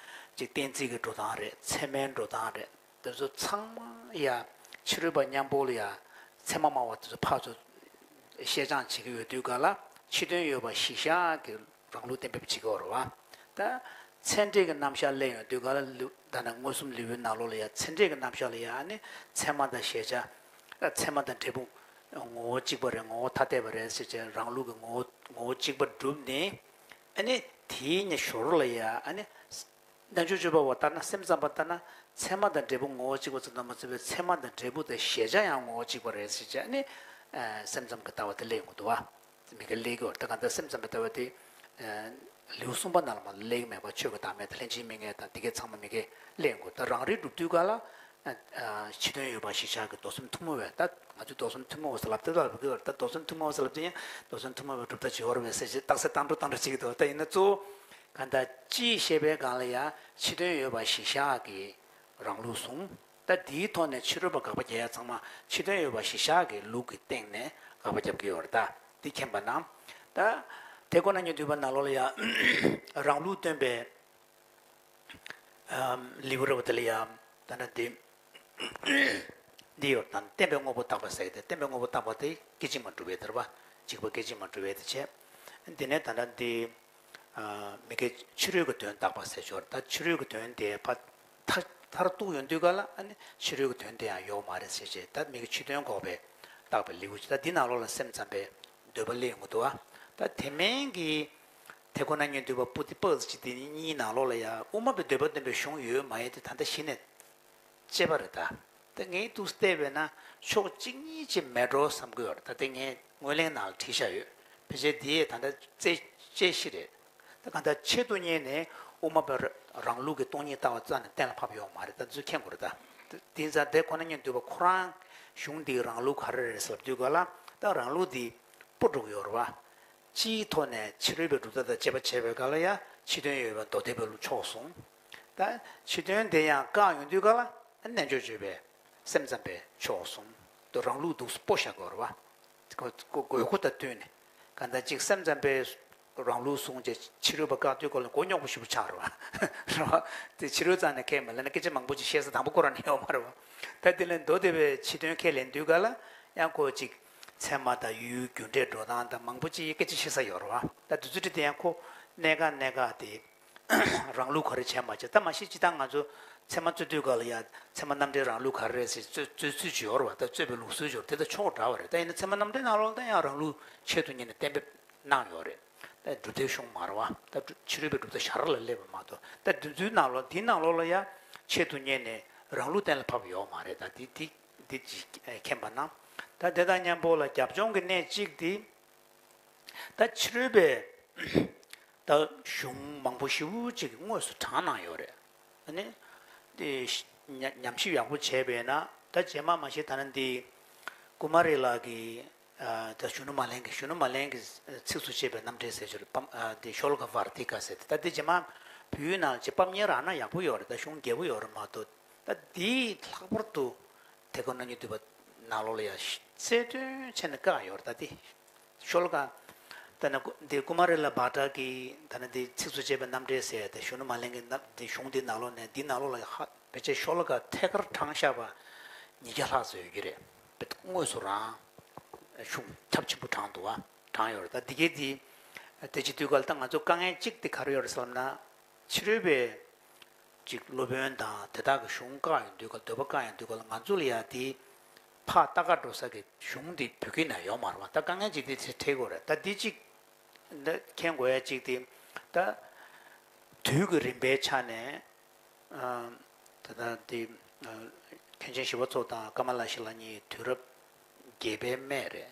གཅིག་གཏན་ཚིགས་ཀྱི་འགྲོ་སྟངས་རེད། ཚད་མའི་འགྲོ་སྟངས་རེད། དེ་ཚོ་ཚང་མ་ཡ་ཕྱི་རོལ་པ་མཉམ་པོ་ལ་ཡ་ཚད་མ་སྨྲ་བ་དེ་ཚོ་ཕར་ཚུར་བཤད་སྦྱང་བྱེད་ཀྱི་ཡོད་དུས་ག་ལ་ཕྱི་དོན་ཡོད་པ་གཞི་བཞག་གི་རང་ལུགས་གཏན་འབེབས་བྱེད་ཀྱི་ཡོད་རེད་བ། ད་ཚད་འབྲས་ཀྱི་རྣམ་གཞག་གླེང་ཡོང་དུས་ག་ལ་ལེའུ་ད་ནི་མངོན་སུམ་ལེའུའི་ནང་ལོགས་ལ་ཡ་ཚད་འབྲས་ཀྱི་རྣམ་གཞག་ལ་ཡ་ནི་ཚད་མ་དང་གཞལ་བྱ། ཚད་མ་དང་འབྲས་བུ་ངོ་བོ་གཅིག་པ་རེད། ངོ་བོ་ཐ་དད་པ་རེད་ཟེར་བྱས་རང་ལུགས་ཀྱི་ངོ་བོ་ངོ་བོ་གཅིག་པ་བསྒྲུབས་ནས། ཨ་ནི་དེའི་ཉེ་ཞོར་ལ་ཡ་ཨ་ནི་རྣལ་འབྱོར་སྤྱོད་པ་བ་ལྟར་ན་སེམས་ཙམ་པ་ལྟར་ན་ཚད་མ་དང་འབྲས་བུ་ངོ་བོ་གཅིག་པ་ཙམ་དུ་མ་ཟད་པའི་ཚད་མ་དང་འབྲས་བུ་དང་གཞལ་བྱ་ཡང་ངོ་བོ་གཅིག་པ་རེད་ཟེར་བྱས་ཨ་ནི་སེམས་ཙམ་གྱི་ལྟ་བ་དེ་གླེང་དགོས་འདུག་བ། མི་དགེ་ཀླད་ཀོར་ད་ག་འདྲ་སེམས་ཙམ་པའི་ལྟ་བ་དེ། ལེའུ་གསུམ་པ་ནང་ལ་མ་ཀླད་མེད་པ་ཆོས་ཀྱི་བདག་མེད་དང་ལྷན་ཅིག་དམིགས་ངེས་དང་དེ་གའི་ཚང་མ་མི་དགེ་ཀླད་ཀོར་ད་རང་རིག་སྒྲུབ་དུས་ག་ལ། ཕྱི་དོན་ཡོད་པ་གཞི་བཞག་གི་མདོ་གསུམ་ཐུན་མོང་བའི་ད་ང་ཚོས་མདོ་གསུམ་ཐུན་མོང་བ་ཟེར་ལབ་དེ་ལ་ལབ་དགོས་པ་ད་མདོ་གསུམ་ཐུན་མོང་བ་ཟེར་ལབ་དེ་ཡང་མདོ་གསུམ་ཐུན་མོང་བའི་གྲུབ་མཐའ་བྱེད་བར་བས་ཟེར་ཞེས་རྟགས་གསལ་བཏང་འགྲོ་བཏང་འགྲོ་བྱེད་ཀྱི་འདུག་ད་ཡིན་ན་གཙོ་བོ་ག་འདྲ་ཅིའི་བཤད་པའི་སྒང་ལ་ཡང་ཕྱི་དོན་ཡོད་པ་གཞི་བཞག་གི་རང་ལུགས་བཟུང་། ད་དེའི་ཐོག་ནས་ཕྱི་རོལ་པ་དགག་པ་རྒྱག་ཡ་ཚང་མ་ཕྱི་དོན་ཡོད་པ་གཞི་བཞག་གི་ལུགས་ཀྱི་སྟེང་ནས་དགག་པ་རྒྱབ་ཀྱི་ཡོད་རེད་ད། འདི་མཁྱེན་པ་ན། ད་དེ་ཁོ་ན་ཉིད་འདུས་པ་ནང་ལོགས་ལ་ཡང་རང་ལུགས་སྟོན་པའི་ལེའུ་རེ་བ་དེ་ལ་ཡང་ད་ནི་འདི་འདི་ཡོད་དང་བརྟེན་པའི་དངོས་པོ་བརྟག་པ་ཟེར་གི་དེ་བརྟེན་པའི་དངོས་པོ་བརྟག་པ་དེ་སྐད་ཅིག་མ་གྲུབ་པའི་དེ་རེད་པ། འཇིག་པ་སྐད་ཅིག་མ་གྲུབ་པའི་དེ་བྱས། འདི་ནས་ད་ལྟ་འདི་མི་དགེ་ཕྱི་རོལ་གྱི་དོན་བརྟག་པ་ཟེར་ཆོག་ད་ཕྱི་རོལ་གྱི་དོན་དེ་ཕ་མཐར་མཐར་གཏུགས་ཡོང་དུས་ག་ལ་ཨ་ནི་ཕྱི་རོལ་གྱི་དོན་དེ་ཡང་ཡོད་མ་རེད་ཟེར་བྱས་ད་མི་དགེ་ཕྱི་དོན་འགོག་པའི་བརྟག་པའི་ལེའུ་ཅིག་ད་འདི་ནང་ལོགས་ལ་སེམས་ཙམ་པའི་འདོད་པ་སླེབས་ཡོང་གི་འདུག་བ། ད་དེ་མིན་གྱི་དེ་ཁོ་ན་ཉིད་འདུས་པ་པོ་ཏི་པགས་ཅིག་དེ་གཉིས་ནང་ལོགས་ལ་ཡང་དབུ་མ་པའི་འདོད་པ་སྟོན་པའི་གཞུང་ཡོད་མ་ཡོད་དེ་ད་ལྟ་གཞི་ནས་དཔྱད་པ་རེད་ད། ད་ངས་འདུག་བལྟས་པས་ན་ཕྱོགས་གཅིག་གཉིས་ཅིག་མེད་འགྲོ་བསམ་གྱི་ཡོད་རེད། ད་དེ་ངས་ངོས་ལེན་ནང་ལ་བྲིས་བཞག་ཡོད། ཕལ་ཆེར་དེ་ད་ལྟ་རྩད་དཔྱད་གཞི་རེད། ད་གང་ལྟར་ཆེད་དུ་གཉེར་ནས་དབུ་མ་པའི་རང་ལུགས་ཀྱི་སྟོང་ཉིད་ལྟ་བ་རྩ་ནས་གཏན་ལ་ཕབ་ཡོད་མ་རེད། ད་འདི་ཚོས་མཁྱེན་དགོས་རེད་ད། དེ་ཙང་དེ་ཁོ་ན་ཉིད་འདུས་པ་ཁོ་རང་གཞུང་འདིའི་རང་ལུགས་ག་རེ་རེད་ཟེར་དུས་ག་ལ་ད་རང་ལུགས་འདི་སྤོ་འགྲོ་གི་ཡོད་རེད་བ། སྤྱིའི་ཐོག་ནས་ཕྱི་རོལ་པའི་གྲུབ་མཐའ་དང་དཔྱད་པ་བྱས་པའི་སྐབས་ལ་ཡང་ཕྱི་དོན་ཡོད་པའི་མདོ་སྡེ་པའི་ལུགས་ཕྱོགས་གསུམ། ད་ཕྱི་དོན་དེ་ཡང་བཀག་ཡོང་དུས་ག་ལ་རྣལ་འབྱོར་སྤྱོད་པའི་སེམས་ཙམ་པའི་ཕྱོགས་གསུམ་དུ་རང་ལུགས་འདུག་སྤོ་བཞག་དགོས་རེད་བ། དགོས་མཁོ་དང་བསྟུན་ནས་གང་ལྟར་གཅིག་སེམས་ཙམ་པའི་རང་ལུགས་བཟུང་བྱས་ཕྱི་རོལ་པ་བཀག་དུས་སྐོར་ལ་མགོ་རྙོག་པོ་ཞེ་པོ་ཆགས་རེད་བ། རེད་བ། དེ་ཕྱི་རོལ་རྩ་ནས་ཁས་མི་ལེན་ན་སྐད་ཆ་མང་པོ་ཅིག་བཤད་ས་དང་པོ་ཁོ་རང་ནས་ཡོད་མ་རེད་བ། ད་དེ་ལས་མདོ་སྡེ་པའི་ཕྱི་དོན་ཁས་ལེན་དུས་ག་ལ་ཡང་ཁོ་ཅིག་ཚད་མ་དང་ཡུལ་རྒྱུ་འབྲས་འགྲོ་སྟངས་དང་མང་པོ་ཅིག་སྐད་ཆ་བཤད་ས་ཡོད་རེད་བ། ད་དུས་ཚོད་དེ་ཡང་ཁོ་གནས་ག་གནས་ག་དེ་རང་ལུགས་ག་རེ་བྱས་མ་བྱས་ད་མ་གཞི་སྤྱིར་བཏང་ང་ཚོ་ཚད་མ་རྩོད་དུས་ག་ལ་ཡང་ཚད་མ་རྣམ་འགྲེལ་རང་ལུགས་ག་རེ་རེད་ཟེར་རྩོད་རྩོད་ཚུལ་ཅིག་ཡོད་རེད་བ། ད་རྩོད་པའི་ལུགས་སྲོལ་ཅིག་ཡོད་རེད། དེ་དང་ཕྱོགས་འདྲ་བ་རེད། ད་ཡིན་ན་ཚད་མ་རྣམ་འགྲེལ་ནང་ལོགས་ལ་ད་ཡང་རང་ལུགས་ཆེད་དུ་གཉེར་ནས་གཏན་འབེབས་གནང་ཡོད་རེད། ད་གྲུབ་མཐའི་གཞུང་མ་རེད་བ། ད་ཕྱི་རོལ་པའི་གྲུབ་མཐའ་ཞར་ལ་སླེབས་པ་མ་གཏོགས་ད་འདི་ཚོའི་ནང་ལོགས་འདིའི་ནང་ལོགས་ལ་ཡང་ཆེད་དུ་གཉེར་ནས་རང་ལུགས་གཏན་ལ་ཕབ་ཡོད་མ་རེད། ད་འདི་འདི་འདི་ཅིག་མཁྱེན་པ་ན། ད་དེ་དང་མཉམ་པོ་ལ་རྒྱབ་ལྗོངས་ཀྱི་གནད་གཅིག་འདི་ད་ཕྱི་རོལ་པའི་ད་གཞུང་མང་པོ་ཞེ་པོ་ཅིག་དངོས་སུ་དྲངས་གནང་ཡོད་རེད། ཨ་ནི་དེ་ཉམས་ཞིབ་ཡག་པོ་བྱས་པས་ན་ད་རྗེས་མ་མ་གཞི་ད་ནི་འདི་ཀུ་མ་རི་ལ་གི་ཨ་ད་གཞོན་ནུ་མ་ལེན་གི་གཞོན་ནུ་མ་ལེན་གི་ཚིགས་སུ་བཅད་པའི་རྣམ་འགྲེལ་ཟེར་རྒྱུ་རེད་པ། ཨ་དེ་ཤོ་ལོ་ཀ་ཝར་ཏི་ཀ་ཟེར་ཏེ་ད་དེ་རྗེས་མ་བོད་ཡིག་ནང་ལ་ཅིག་པར་ཉན་རག་ན་ཡག་པོ་ཡོད་རེད། ད་གཞུང་རྒྱས་པོ་ཡོད་རེད་མ་གཏོགས་ད་དེའི་ལྷག་པར་དུ་དེ་ཁོ་ན་ཉིད་འདུས་པ་ནང་ལོགས་ལ་ཡང་གསལ་སྟོན་བྱས་ནས་བཀག་ཡོད་རེད། ད་དེ་ཤོ་ལོ་ཀ་ད་ནི་འདི་ཀུ་མ་རི་ལ་བྷ་ཏྲ་གི་ད་ནི་འདི་ཚིགས་སུ་བཅད་པའི་རྣམ་འགྲེལ་ཟེར་ཏེ་གཞོན་ནུ་མ་ལེན་གི་རྣམ་འདི་གཞུང་འདི་ནང་ལོགས་ནས་འདི་ནང་ལོགས་ལ་ཡང་ཧ་ཕལ་ཆེར་ཤོ་ལོ་ཀ་ཐད་ཀར་དྲངས་བཞག་པ་ཉིས་བརྒྱ་ལྷག་ཙམ་ཡོད་ཀྱི་རེད། དངོས་སུ་རང་གཞུང་ཁྱབ་ཆེན་པོ་དྲངས་འདུག་བ། དྲངས་ཡོད་རེད། ད་འདི་གའི་འདི་དེ་བྱེད་དུས་ག་ལ་ད་ང་ཚོ་དཀའ་ངལ་གཅིག་དེ་ག་རེ་ཡོད་རེད་ཟེར་ལབ་ན་ཕྱི་རོལ་པའི་ཅིག་སློབ་དཔོན་དང་དེ་དག་གི་གཞུང་བཀག་ཡོང་དུས་ག་ལ་འདོད་པ་བཀག་ཡོང་དུས་ག་ལ་ང་ཚོ་ལ་ཡང་དེ་ཕར་ལྟ་ག་འགྲོ་ས་གི་གཞུང་དེ་བོད་སྐད་ནང་ཡོད་མ་རེད་བ། ད་དཀའ་ངལ་ཅིག་དེ་དེ་འཕྲད་དགོས་རེད། ད་འདི་གཅིག་འདི་མཁྱེན་དགོས་ཡ་གཅིག་དེ་ད་དུས་ཀྱི་རིམ་པའི་ཆ་ནས་ད་ལྟ་དེ་མཁན་ཆེན་ཞི་བ་འཚོ་དང་ཀ་མ་ལ་ཤཱི་ལ་གཉིས་དུས་རབས་བརྒྱད་པའི་སྨད་རེད།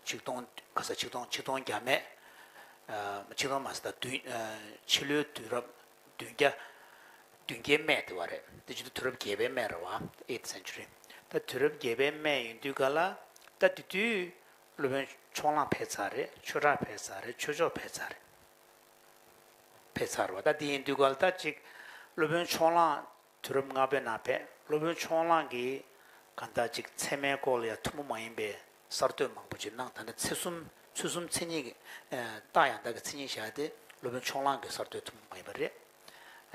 ཆིག་སྟོང་ག་ས་ཆིག་སྟོང་ཆིག་སྟོང་བརྒྱ་སྨད། ཆིག་སྟོང་མ་ཟད་ད་བདུན་ཕྱི་ལོའི་དུས་རབས་བདུན་བརྒྱ་བདུན་བརྒྱའི་སྨད་དེ་བ་རེད། དེ་བྱེད་དུས་དུས་རབས་བརྒྱད་པའི་སྨད་རེད་བ། eighth century། ད་དུས་རབས་བརྒྱད་པའི་སྨད་ཡིན་དུས་ག་ལ་ད་དེ་དུས་སློབ་དཔོན་ཕྱོགས་གླང་ཕེབས་ཚར་རེད། ཆོས་གྲགས་ཕེབས་ཚར་རེད། ཆོས་མཆོག་ཕེབས་ཚར་རེད། ཕེབས་ཚར་བ། ད་དེ་ཡིན་དུས་ག་ལ་ད་ཅིག་སློབ་དཔོན་ཕྱོགས་གླང་དུས་རབས་ལྔ་པའི་ནང་ཕེབས། སློབ་དཔོན་ཕྱོགས་གླང་གིས་གང་ལྟར་ཅིག་ཚད་མའི་སྐོར་ལ་ཡང་ཐུན་མོང་མ་ཡིན་པའི་གསར་གཏོད་མང་པོ་ཅིག་གནང་། ད་ནི་ཚུལ་གསུམ་ཚུལ་གསུམ་མཚན་ཉིད་ཀྱི་རྟགས་ཡང་དག་གི་མཚན་ཉིད་བཞག་སྟེ་སློབ་དཔོན་ཕྱོགས་གླང་གི་གསར་གཏོད་ཐུན་མོང་མ་ཡིན་པ་རེད།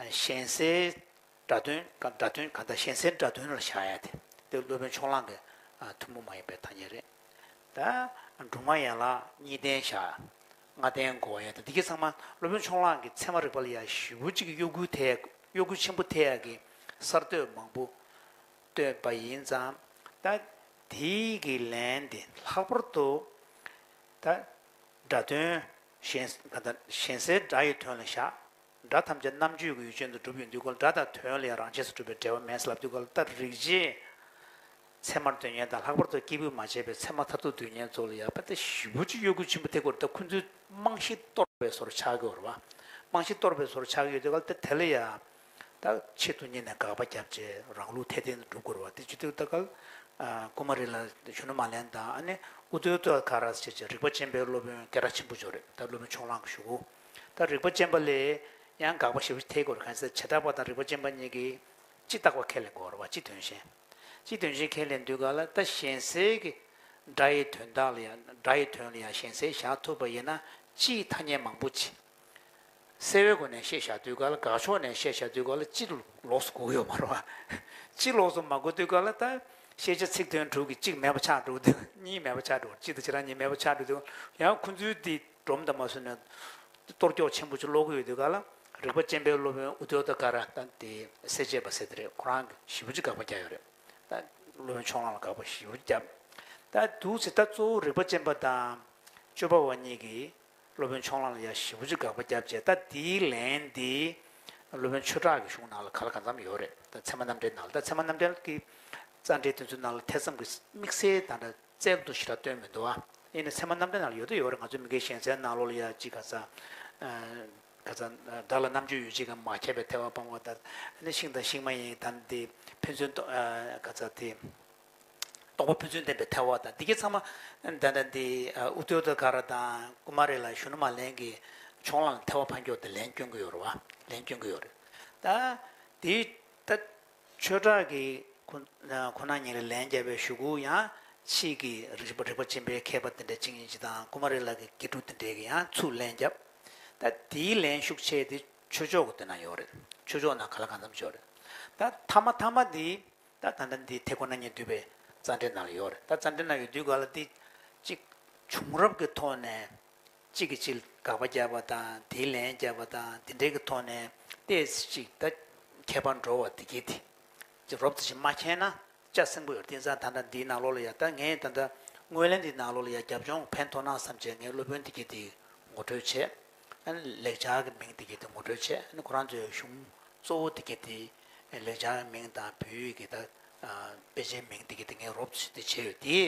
གཞན་སེལ་སྒྲ་དོན་སྒྲ་དོན་གང་ལྟར་གཞན་སེལ་སྒྲ་དོན་ལ་བཞག་ཡ་དེ་དེ་སློབ་དཔོན་ཕྱོགས་གླང་གི་ཐུན་མོང་མ་ཡིན་པའི་ཐ་སྙད་རེད། ད་སྒྲུང་མ་ཡན་ལག་གཉིས་ལྡན་བཞག་ལྔ་ལྡན་འགོག་ཡ་དང་འདི་གའི་ཚང་མ་སློབ་དཔོན་ཕྱོགས་གླང་གི་ཚད་མ་རིག་པ་ལ་ཡང་ཞེ་པོ་ཅིག་གཡོ་འགུལ་ཐེབས་གཡོ་འགུལ་ཆེན་པོ་ཐེབས་ཡ་གི་གསར་གཏོད་མང་པོ་བཏོན་པ་ཡིན་ཙང་། ད་དེའི་གི་ལན་དེ་ལྷག་པར་དུ་ད་སྒྲ་དོན་གཞན་གཞན་སེལ་སྒྲ་ཡི་དོན་ལ་བཞག་སྒྲ་ཐམས་ཅད་རྣམ་བརྗོད་ཀྱི་ཡུལ་ཅན་དུ་གྲུབ་ཡོང་དུས་སྐབས་ལ་སྒྲ་དང་དོན་ལ་ཡང་རང་ཆས་སུ་གྲུབ་པའི་འབྲེལ་བ་མེད་ཟེར་ལབ་དུས་སྐབས་ལ་ད་རིག་བྱེད་ཚད་མར་འདོད་མཁན་དང་ལྷག་པར་དུ་སྐྱེས་བུས་མ་བྱས་པའི་ཚད་མ་མཐར་ཐུག་འདོད་མཁན་ཚོ་ལ་ཡང་དཔེ་ད་ཞེ་པོ་ཅིག་གཡོ་འགུལ་ཆེན་པོ་ཐེབས་ཀྱི་ཡོད་རེད། ད་ཁོ་ཚོའི་རྨང་གཞི་གཏོར་བའི་བཟོ་འདྲ་ཆགས་ཀྱི་ཡོད་རེད་བ། རྨང་གཞི་གཏོར་བའི་བཟོ་འདྲ་ཆགས་ཀྱི་ཡོད་དུས་སྐབས་ལ་ད་དེ་ལ་ཡང་ད་ཆེད་དུ་གཉེར་ནས་དགག་པ་བརྒྱབ་བྱས་རང་ལུགས་འཐད་ལྡན་དུ་སྒྲུབ་དགོས་རེད་བ། དེ་བྱེད་དུས་ད་ག་ལ་ཀུ་མ་རི་ལ་གཞོན་ནུ་མ་ལེན་དང་ཨ་ནི་ཨུ་ཏུ་ཏུ་ཀ་ར་ཟེར་བྱས་རིག་པ་ཅན་པའི་སློབ་དཔོན་སྐད་གྲགས་ཆེན་པོ་ཅིག་ཡོད་རེད། ད་སློབ་དཔོན་ཕྱོགས་གླང་གི་ཞུ་གུ། ད་རིག་པ་ཅན་པ་ལས་ཡང་དགག་པ་ཞེ་པོ་ཐེབས་ཀྱི་ཡོད་རེད། གང་ཟེར་བྱེ་བྲག་པ་དང་རིག་པ་ཅན་པ་གཉིས་ཀྱིས་ སྤྱི་རྟག་པ་ཁས་ལེན་དགོས་རེད་བ། སྤྱི་དོན་གཞན། སྤྱི་དོན་གཞན་ཁས་ལེན་དུས་ག་ལ་ད་གཞན་སེལ་གྱི་སྒྲ་ཡི་དོན་དག་ལ་ཡང་སྒྲ་ཡི་དོན་ལ་ཡང་གཞན་སེལ་བཞག་ཐུབ་པ་ཡིན་ན་སྤྱིའི་ཐ་སྙད་མང་པོ་ཅིག་སེལ་བའི་སྒོ་ནས་བཤད་བཞག་དུས་ག་ལ། དགག་ཕྱོགས་ནས་བཤད་བཞག་དུས་ག་ལ་སྤྱི་ལོགས་སུ་གོ་གི་ཡོད་མ་རེད་བ། སྤྱི་ལོགས་སུ་མ་གོ་དུས་ག་ལ་ད་ཤེས་བྱ་ཚིག་དོན་དྲུག་གི་གཅིག་མེད་པ་ཆགས་འགྲོ་དུས། གཉིས་མེད་པ་ཆགས་འགྲོ། གཅིག་དང་བྱེ་བྲག་གཉིས་མེད་པ་ཆགས་འགྲོ་དུས། ཡང་ཁོ་ཚོའི་དེ་སྒྲོམ་དང་མ་བཟུང་ནས་གཏོར་སྐྱོག་ཆེན་པོ་ཅིག་སློག་གི་ཡོད་དུས་ག་ལ། རིག་པ་ཅན་པའི་སློབ་དཔོན་ཨུ་ཏྲ་ད་ཀ་ར་དང་དེ་སེལ་བྱེད་པ་ཟེར་དེ་རེད། ཁོ་རང་གིས་ཞེ་པོ་ཅིག་དགག་པ་རྒྱག་ཡོད་རེད། ད་སློབ་དཔོན་ཕྱོགས་གླང་ལ་དགག་པ་ཞེ་པོ་ཅིག་བརྒྱབ། ད་འདུག་ཟེར། ད་གཙོ་བོ་རིག་པ་ཅན་པ་དང་། སྤྱོད་པ་པ་གཉིས་ཀྱིས་སློབ་དཔོན་ཕྱོགས་གླང་ལ་ཡ་ཞེ་པོ་ཅིག་དགག་པ་བརྒྱབ་བྱས། ད་དེའི་ལན་དེ་སློབ་དཔོན་ཆོས་གྲགས་ཀྱི་གཞུང་ནང་ལ་ག་ལ་གང་འཚམ་ཡོད་རེད། ད་ཚད་མ་རྣམ་འགྲེལ་ནང་ལ། ད་ཚད་མ་རྣམ་འགྲེལ་གྱི་རྩ་འགྲེལ་དེ་ཚོའི་ནང་ལ་ཐེ་ཚོམ་གྱི་དམིགས་བསལ་ད་ལྟ་རྩལ་དུ་ཞེ་དྲག་སྟོན་མི་འདུག་ཨ། ཡིན་ནའི་ཚད་མ་རྣམ་འགྲེལ་ནང་ལ་ཡོད་དུ་ཡོད་རེད། ང་ཚོའི་མི་དགེ་གཞན་སེལ་ནང་ལོགས་ལ་ཡ་ཅིག་ག་ས། ག་ས། སྒྲ་ལ་རྣམ་གཅོད་ཡོད་ཅེས་ཀྱང་མ་ཁྱབ་པའི་ཐལ་བ་སྤང་བ་དང་། ཤིང་དང་ཤིང་མ་ཡིན་དང་དེ་ཕན་ཚུན་ག་ས་དེ། རྟོག་པ་ཕན་ཚུན་བརྟེན་པའི་ཐལ་བ་དང་། འདི་གའི་ཚང་མ་ད་ལྟ་འདི་ཨུ་ཏྲ་ད་ཀ་ར་དང་ཀུ་མ་རི་ལ་གཞོན་ནུ་མ་ལེན་གྱི་ཕྱོགས་གླང་ལ་ཐལ་བ་འཕང་རྒྱུ་དེ་ལན་སྐྱོན་གྱི་ཡོད་རེད་བ། ལན་སྐྱོན་གྱི་ཡོད་རེད། ད་དེ་ད་ཆོས་གྲགས་ཀྱི་ཁོ་ཁོ་ན་ཉིད་ལ་ལན་བརྒྱབ་པའི་གཞུག་གུ། ཡང་ཕྱིས་ཀྱི་རིག་པ་རིག་པ་ཅན་པའི་མཁས་པ་དེ་འདྲ་གཅིག་གཉིས་ཅིག་དང་ཀུ་མ་རི་ལ་གི་དགེ་ཕྲུག་དེ་འདྲས་ཀྱིས་ཡང་ཚུར་ལན་བརྒྱབ། ད་དེའི་ལན་ཤུགས་ཆེ་དེ་ཆོས་ཕྱོགས་ཀྱི་དེ་ན་ཡོད་རེད། ཆོས་ཕྱོགས་ནང་ག་ལ་གང་འཚམ་ཡོད་རེད། ད་ཐ་མ་ཐ་མ་འདི། ད་ད་ལྟ་འདི་ཐེག་པ་རྣམ་གཉིས་འདུས་པའི་རྩ་འགྲེལ་ནང་ལ་ཡོད་རེད། ད་རྩ་འགྲེལ་ནང་ཡོད་དུས་ག་ལ་འདི་གཅིག་བྱུང་རབས་ཀྱི་ཐོག་ནས་གཅིག་གིས་གཅིག་ལ་དགག་པ་བརྒྱབ་པ་དང་། དེའི་ལན་བརྒྱབ་པ་དང་། དེ་འདྲའི་གི་ཐོག་ནས་ཏོག་ཙམ་ཅིག་ད་ཁྱད་པར་འགྲོ་བ་དེ་གྱིས་དེ་ཅིག་རོབ་ཙམ་ཞིག་མ་མཁྱེན་ན་ཅིག་སེང་པོ་ཡོད་རེད། དེང་སང་ད་ལྟ་འདིའི་ནང་ལོགས་ལ་ཡ། ད་ངས་ད་ལྟ་ངོས་ལེན་འདིའི་ནང་ལོགས་ལ་ཡ་རྒྱབ་ལྗོངས་ཕན་ཐོགས་ན་བསམ་བྱས་ངས་སློབ་དཔོན་དེ་གྱིས་དེ་ངོ་སྤྲོད་བྱས། ཨ་ནི་ལེགས་སྦྱར་གྱི་མིང་དེ་གྱིས་དེ་ངོ་སྤྲོད་བྱས། ཨ་ནི་ཁོ་རང་ཚོའི་གཞུང་གཙོ་བོ་དེ་གྱིས་དེ་ལེགས་སྦྱར་མིང་དང་བོད་ཡིག་གི་ད་དཔེ་ཆའི་མིང་དེ་གྱིས་དེ་ངས་རོབ་ཙམ་དེ་བྱས་ཡོད། དེ་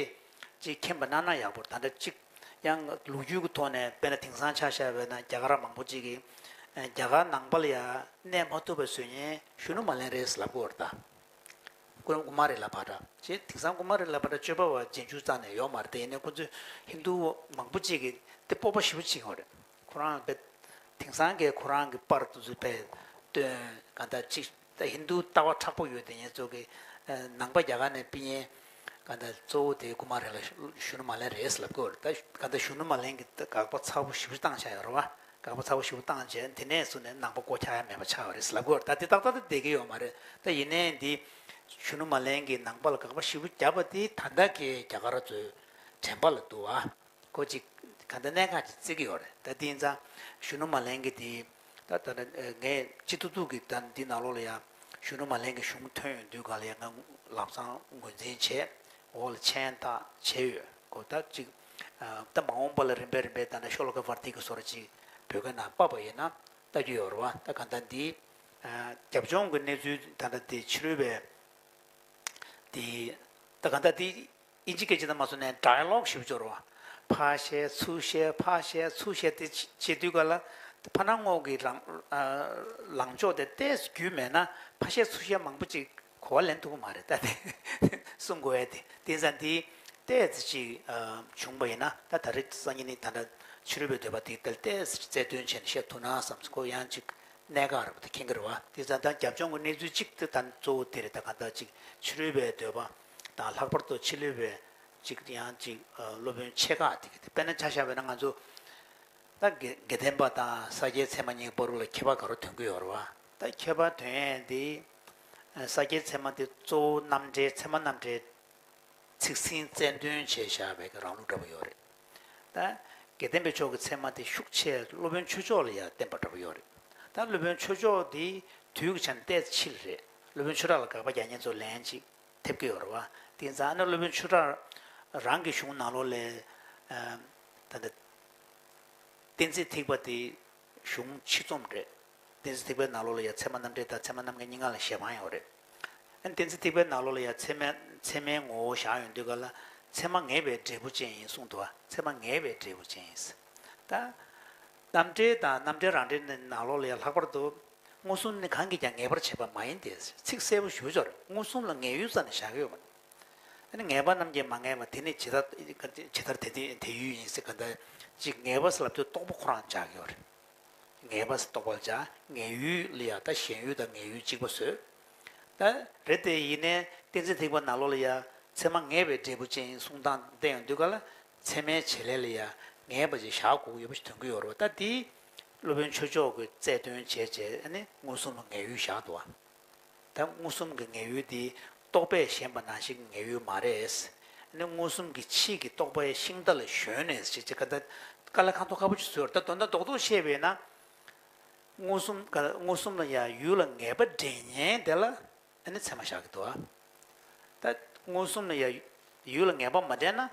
ཅིག་མཁྱེན་པ་གནང་ན་ཡག་པོ་རེད། ད་ལྟ་ཅིག་ཡང་ལོ་རྒྱུས་ཀྱི་ཐོག་ནས་དཔེར་ན་དེང་སང་ཆ་བཞག་པ་ཡིན་ན་རྒྱ་གར་མང་པོ་ཅིག་གིས་རྒྱ་གར་ནང་པ་ལ་ཡ་གནས་མ་ཐུབ་པའི་བཟོ་མཁན་གཞོན་ནུ་མ་ལེན་རེད་ཟེར་ལབ་ཀྱི་ཡོད་རེད་ད། ཀུ་ཀུ་མ་རི་ལ་བྷ་དྲ་ཅེས། དེང་སང་ཀུ་མ་རི་ལ་བྷ་དྲ་སྤྱོད་པ་པ་རྗེས་འཇུག་རྩ་ནས་ཡོད་མ་རེད་དེ། ཡིན་ནའི་ཁོ་ཚོས་ཧིན་རྡུ་མང་པོ་ཅིག་གིས་དེ་སྤོབས་པ་ཞེ་པོ་བྱེད་ཀྱི་ཡོད་རེད། ཁོ་རང་དཔེ་དེང་སང་གི་ཁོ་རང་གི་པར་དེ་ཚོ་དཔེ་སྟོན། གང་ལྟར་ཅིག་ད་ཧིན་རྡུ་ལྟ་བ་མཁྲེགས་པོ་ཡོད་དེ། ངེད་ཚོ་གི་ནང་པ་རྒྱ་གར་ནས་ཕྱིན་མཁན་གང་ལྟར་གཙོ་བོ་དེ་ཀུ་མ་རི་ལ་གཞོན་ནུ་མ་ལེན་རེད་ཟེར་ལབ་ཀྱི་ཡོད་རེད། ད་གང་ལྟར་གཞོན་ནུ་མ་ལེན་གྱིས་ད་དགག་པ་ཚ་པོ་ཞེ་པོ་བཏང་བཞག་ཡོད་རེད་བ། དགག་པ་ཚ་པོ་ཞེ་པོ་བཏང་བྱས། དེ་ནས་བཟུང་ནས་ནང་པ་བཀོག་རྒྱག་ཡ་མེད་པ་ཆགས་པ་རེད་ཟེར་ལབ་ཀྱི་ཡོད་རེད། ད་དེ་ཏག་ཏག་ཏུ་བསྡད་ཀྱི་ཡོད་མ་རེད། ད་ཡིན་ནའི་འདི་གཞོན་ནུ་མ་ལེན་གྱིས་ནང་པ་ལ་དགག་པ་ཞེ་པོ་བརྒྱབ་པ་དེ་ད་ལྟ་གི་རྒྱ་གར་ཚོའི་དྲན་པ་ལ་འདུག་བ། ཁོ་ཅིག་གང་ལྟར་གནད་འགག་ཅིག་བརྩི་གི་ཡོད་རེད། ད་དེ་ཡིན་ཙང་གཞོན་ནུ་མ་ལེན་གྱི་དེ་ད་ད་ངས་སྤྱི་ཏུ་ཏུ་གི་ད་འདི་ནང་ལོགས་ལ་ཡ་གཞོན་ནུ་མ་ལེན་གྱི་གཞུང་ཐོན་ཡོང་དུས་ག་ལ་ཡ་ང་ལམ་སང་ངོས་འཛིན་བྱས། འོག་ལ་མཆན་བཏགས་བྱས་ཡོད། ཁོ་ད་ཅིག་ཨ། ད་མ་འོངས་པ་ལ་རིམ་པས་རིམ་པས་ད་ནི་ཤོ་ལོ་ཀ་བར་ཏི་གི་བཟོ་འདྲ་ཅིག་བོད་སྐད་ནང་ཕབ་པ་ཡིན་ན་ལྟ་རྒྱུ་ཡོད་རེད་བ། ད་ག་ད་འདི་ཨ། རྒྱབ་ལྗོངས་ཀྱི་གནས་ཚུལ་ད་ལྟ་འདི་ཕྱི་རོལ་པའི་འདི་ད་ག་ད་འདི་ཨིན་ཇི་སྐད་ཆ་ད་མ་སོང་ནས་ཌའི་ལོག་ཞིག་སྦྱོར་བ། ཕར་བཤད་ཚུར་བཤད་ཕར་བཤད་ཚུར་བཤད་དེ་བྱེད་དུས་ག་ལ་ཕར་ནང་ངོས་ཀྱི་ལངས་ཨ། ལངས་ཕྱོགས་དེ་ཏོག་ཙམ་རྒྱུས་མེད་ན་ཕར་བཤད་ཚུར་བཤད་མང་པོ་ཅིག་གོ་བ་ལེན་ཐུབ་ཀྱི་མ་རེད། ད་དེ་གསུང་དགོས་ཡ་དེ། དེ་ཙང་འདི་ཏོག་ཙམ་ཅིག་ཨ། བྱུང་བ་ཡིན་ན། ད་ད་རེས་སང་ཉིན་ནི་ད་ལྟ་ཕྱི་རོལ་པའི་འདོད་པ་དེ་ཏོག་ཙམ་རྩལ་འདོན་བྱས་ནས་བཤད་ཐུབ་ན་བསམ་སོང་། ཁོ་ཡང་ཅིག་གནད་འགག་རེད་པ། དེ་མཁྱེན་གྱི་རེད་བ། དེ་ཙང་ད་རྒྱབ་ལྗོངས་ཀྱི་གནས་ཚུལ་གཅིག་དེ་ད་གཙོ་བོ་དེ་རེད། ད་ག་ད་ཅིག་ཕྱི་རོལ་པའི་འདོད་པ་དང་། ལྷག་པར་དུ་ཕྱི་རོལ་པའི་ཅིག་ཡང་ཅིག་ཨ། སློབ་དཔོན་ཆེ་ཁག་དེ་གི་དེ། དཔེར་ན་ཆ་བཞག་པ་ཡིན་ན་ང་ཚོ་ད་དགེ་དགེ་ལྡན་པ་དང་ས་སྐྱའི་ཚད་མ་གཉིས་བར་ལ་ཁྱད་པར་ག་རེ་འདོན་གྱི་ཡོད་རེད་བ། ད་ཁྱད་པར་འདོན་ཡས་འདི་ས་སྐྱའི་ཚད་མ་དེ་གཙོ་བོ་རྣམ་འགྲེལ། ཚད་མ་རྣམ་འགྲེལ་ཚིག་ཟིན་རྩལ་འདོན་བྱས་བཞག་པའི་རང་ལུགས་འདྲ་པོ་ཡོད་རེད། ད་དགེ་ལྡན་པའི་ཕྱོགས་ཀྱི་ཚད་མ་དེ་ཤུགས་ཆེ་སློབ་དཔོན་ཆོས་མཆོག་ལ་ཡང་བརྟེན་པ་འདྲ་པོ་ཡོད་རེད། ད་སློབ་དཔོན་ཆོས་མཆོག་དེ་དུས་ཀྱི་ཆ་ནས་ཏོག་ཙམ་ཕྱི་ལ་རེད། སློབ་དཔོན་ཆོས་གྲགས་ལ་དགག་པ་རྒྱག་མཁན་ཚོ་ལན་ཅིག་ཐེབས་ཀྱི་ཡོད་རེད་བ། དེ་ཙང་ཨ་ནི་སློབ་དཔོན་ཆོས་གྲགས་རང་གི་གཞུང་ནང་ལོགས་ལ་ཨ། ད་ལྟ་གཏན་ཚིགས་ཐེག་པ་དེ་གཞུང་ཕྱི་རྩོམ་རེད། གཏན་ཚིགས་ཐེག་པའི་ནང་ལོགས་ལ་ཡང་ཚད་མ་རྣམ་འགྲེལ་དང་ཚད་མ་རྣམ་འགྲེལ་གཉིས་ཀ་ལ་ཞལ་འཕང་ཡོད་རེད། ཨ་ནི་གཏན་ཚིགས་ཐེག་པའི་ནང་ལོགས་ལ་ཡང་ཚད་མའི་ཚད་མའི་ངོ་བོ་བཞག་ཡོང་དུས་ག་ལ་ཚད་མ་ངེས་པའི་འབྲས་བུ་ཅན་ཡིན་གསུངས་འདུག་བ། ཚད་མ་ངེས་པའི་འབྲས་བུ་ཅན་ཡིན། ད་རྣམ་འགྲེལ་དང་རྣམ་འགྲེལ་རང་འགྲེལ་ནང་ལོགས་ལ་ཡང་ལྷག་པར་དུ་མངོན་སུམ་ནི་གང་གིས་ཀྱང་ངེས་པར་བྱེད་པ་མ་ཡིན་ཏེ། ཚིག་གསལ་པོ་ཞུ་ཆོག་རེད། མངོན་སུམ་ལ་ངེས་ཡུལ་རྩ་ནས་བཞག་གི་ཡོད་མ་རེད། ཨ་ནི་ངེས་པ་རྣམས་ཀྱིས་མ་ངེས་པ་དེ་ནི་ཇི་ལྟར་ཇི་ལྟར་དེ་དེ་དེ་ཡུལ་ཡིན་ཟེར། ག་འདྲ་ཅིག་ངེས་པ་ཟེར་ལབ་དུས་རྟོག་པ་ཁོ་རང་འཇགས་ཀྱི་ཡོད་རེད། ངེས་པ་ཟེར་རྟོག་པ་ལ་བྱ། ངེས་ཡུལ་ལ་ཡང་ད་ཞེན་ཡུལ་དང་ངེས་ཡུལ་གཅིག་པ་བཟོས། ད་རེད་དེ། ཡིན་ནའི་ཏིང་འཛིན་ཐེག་པ་ནང་ལོགས་ལ་ཡ་ཚད་མ་ངེས་པའི་འབྲས་བུ་ཅན་གསུང་སྟངས་བསྟན་ཡོང་དུས་ག་ལ། ཚད་མའི་བྱེད་ལས་ལ་ཡ་ངེས་པ་ཅིག་བཞག་དགོས་ཀྱི་ཡོད་པ་ཞིག་སྟོན་གྱི་ཡོད་རེད་བ། ད་དེ་སློབ་དཔོན་ཆོས་མཆོག་གིས་རྩལ་འདོན་བྱས་བྱས། ཨ་ནི་མངོན་སུམ་ལ་ངེས་ཡུལ་བཞག་འདུག་བ། ད་མངོན་སུམ་གྱི་ངེས་ཡུལ་དེ་རྟོག་པས་ཞེན་པ་ནང་བཞིན་གྱི་ངེས་ཡུལ་མ་རེད། ཨ་ནི་མངོན་སུམ་གྱི་ཕྱིས་ཀྱི་རྟོག་པའི་ཤིང་རྟ་ལ་ཞོན་ནས་ཞེས་བྱ། ཀ་ད་དཀའ་ལས་ཁག་པོ་ཁག་པོ་ཅིག་བཟོས་རེད། ད་དོན་དག་རྡོག་རྡོག་བཤད་པས་ན། མངོན་སུམ་ཀ་མངོན་སུམ་ལ་ཡ་ཡུལ་ལ་ངེས་པ་འདྲེན་མཁན་དེ་ལ་ཨ་ནི་ཚད་མ་བཞག་གི་འདུག་བ། ད་མངོན་སུམ་ལ་ཡ་ཡུལ་ལ་ངེས་པ་མ་འདྲེན་ན།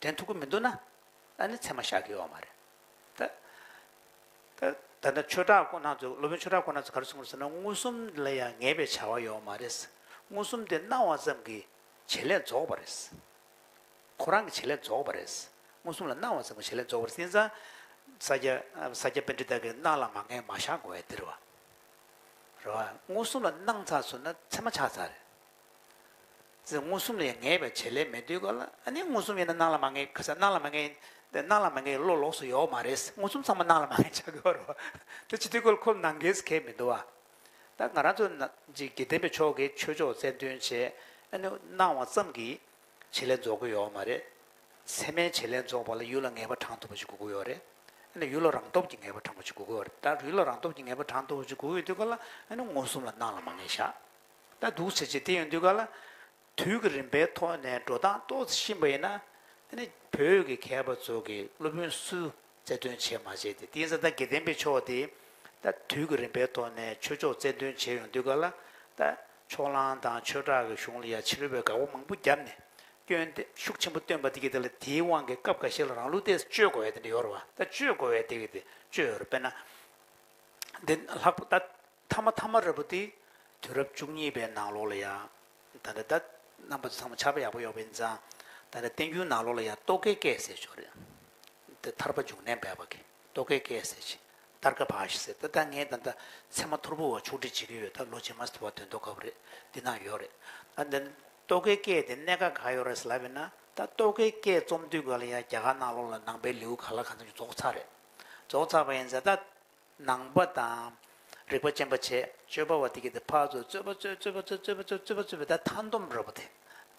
འདྲེན་ཐུབ་ཀྱི་མི་འདུག་ན། ཨ་ནི་ཚད་མ་བཞག་གི་ཡོད་མ་རེད། ད་ད་ད་ལྟ་ཆོས་གྲགས་ཁོང་རྣམ་ཚོ། སློབ་དཔོན་ཆོས་གྲགས་ཁོང་རྣམ་ཚོ་ག་རེ་གསུངས་པ་རེད་ཟེར་ན། མངོན་སུམ་ལ་ཡང་ངེས་པའི་བྱ་བ་ཡོད་མ་རེད། མངོན་སུམ་དེ་སྣང་བ་ཙམ་གྱི་བྱེད་ལས་རྫོགས་པ་རེད། ཁོ་རང་གི་བྱེད་ལས་རྫོགས་པ་རེད། མངོན་སུམ་ལ་སྣང་བ་ཙམ་གྱི་བྱེད་ལས་རྫོགས་པ་རེད། དེ་ཙང་ས་སྐྱ་ས་སྐྱ་པཎྜི་ཏ་གིས་སྣང་ལ་མ་ངེས་མ་བཞག་དགོས་ཡ་དེ་རེད་བ། རེད་བ། མངོན་སུམ་ལ་སྣང་ཚར་སོང་ན་ཚད་མ་ཆགས་ཚར་རེད། ཙི། མངོན་སུམ་ལ་ཡང་ངེས་པའི་བྱེད་ལས་མེད་དུས་ག་ལ། ཨ་ནི་མངོན་སུམ་ཡིན་ན་སྣང་ལ་མ་ངེས། ག་ས་སྣང་ལ་མ་ངེས། དེ་སྣང་ལ་མ་ངེས་བློ་ལོགས་སུ་ཡོད་མ་རེད། མངོན་སུམ་ཚང་མ་སྣང་ལ་མ་ངེས་ཆགས་ཀྱི་ཡོད་རེད་བ། དེ་བྱེད་དུས་ག་ལ་ཁོ་ལ་ནང་འགལ་ཟེར་མཁན་མི་འདུག་བ། ད་ང་རང་ཚོ་ན་ཅིག་དགེ་ལྡན་པའི་ཕྱོགས་ཀྱི་ཆོས་ཕྱོགས་རྩལ་འདོན་བྱས། ཨ་ནི་སྣང་བ་ཙམ་གྱིས་བྱེད་ལས་རྫོགས་ཀྱི་ཡོད་མ་རེད། ཚད་མའི་བྱེད་ལས་རྫོགས་པ་ལ་ཡུལ་ལ་ངེས་པ་དྲངས་ཐུབ་པ་ཞིག་དགོས་ཀྱི་ཡོད་རེད། ཨ་ནི་ཡུལ་ལ་རང་སྟོབས་ཀྱིས་ངེས་པ་དྲངས་པ་ཞིག་དགོས་ཀྱི་ཡོད་རེད། ད་ཡུལ་ལ་རང་སྟོབས་ཀྱིས་ངེས་པ་དྲངས་ཐུབ་པ་ཞིག་དགོས་ཀྱི་ཡོད་དུས་ག་ལ། ཨ་ནི་མངོན་སུམ་ལ་སྣང་ལ་མ་ངེས་བཞག། ད་འདུག་སེ་བྱས་དེ་ཡོང་དུས་ག་ལ། དུས་ཀྱི་རིམ་པའི་ཐོག་ནས་འགྲོ་སྟངས་ཏོག་ཙམ་ཤེས་པ་ཡིན་ན། ཨ་ནི་བོད་ཀྱི་མཁས་པ་ཚོ་གིས་སློབ་དཔོན་སུ་རྩལ་འདོན་བྱས་མ་བྱས་དེ། དེ་ཡིན་ཙང་ད་དགེ་ལྡན་པའི་ཕྱོགས་དེ་ད་དུས་ཀྱི་རིམ་པའི་ཐོག་ནས་ཆོས་ཕྱོགས་རྩལ་འདོན་བྱས་ཡོང་དུས་ག་ལ། ད་ཕྱོགས་གླང་དང་ཆོས་གྲགས་ཀྱི་གཞུང་ལ་ཡ་ཕྱི་རོལ་པའི་དགག་པ་མང་པོ་བརྒྱབ་ནས། སྐྱོན་དེ་ཤུགས་ཆེན་པོ་བཏོན་པ་དེ་གི་དེ་ལ། དེའི་དབང་གིས་སྐབས་འགའ་ཤས་ལ་རང་ལུགས་ཏོག་ཙམ་བཅོས་དགོས་ཡ་དེ་འདྲ་ཡོད་རེད་བ། ད་བཅོས་དགོས་ཡ་དེ་གི་དེ་བཅོས་ཡོད་རེད། དཔེར་ན། འདི་ལྷག་པ་ད་ཐ་མ་ཐ་མ་རེད་པ། དེ་དུས་རབས་བཅུ་གཉིས་པའི་ནང་ལོགས་ལ་ཡ། ད་ལྟ་ད་རྣམ་པ་ཚོ་ཚང་མ་ཆ་ཡག་པོ་ཡོད་པ་ཡིན་ཙང་། ད་ལྟ་བསྟན་འགྱུར་ནང་ལོགས་ལ་ཡ་རྟོག་གེའི་སྐད་ཟེར་ཅིག་ཡོད་རེད། དེ་ཐར་པ་འབྱུང་གནས་སྦས་པ་གི་རྟོག་གེའི་སྐད་ཟེར་ཅིག། ཏརྐ་བྷ་ཤ་ཟེར། ད་ལྟ་ངས་ད་ལྟ་ཚད་མ་ཐོར་བུ་བ་ཕྱོགས་སྒྲིག་བྱེད་ཀྱི་ཡོད། ད་ལོ་རྗེས་མ་ཟེར་བ་དོན་ཐོག་ཁ་བ་རེད། འདི་ན་ཡོད་རེད། ད་འདི་རྟོག་གེའི་སྐད་དེ་གནད་འགག་ག་ཡོད་རེད་ཟེར་ལབ་པ་ཡིན་ན། ད་རྟོག་གེའི་སྐད་རྩོམ་དུས་ག་ལ་ཡ་རྒྱ་གར་ནང་ལོགས་ལ་ནང་པའི་ལེའུ་ག་ལ་གང་འཚམ་ཅིག་རྫོགས་ཚར་རེད། རྫོགས་ཚར་བ་ཡིན་ཙང་ད། ནང་པ་དང་རིག་པ་ཅན་པ་བྱས། སྤྱོད་པ་བ་དེ་གི་དེ་ཕར་ཚུར་རྩོད་པ་རྩོད། རྩོད་པ་རྩོད། རྩོད་པ་རྩོད། རྩོད་པ་རྩོད་པ། ད་མཐའ་སྡོམ་རེད་པ། དེ་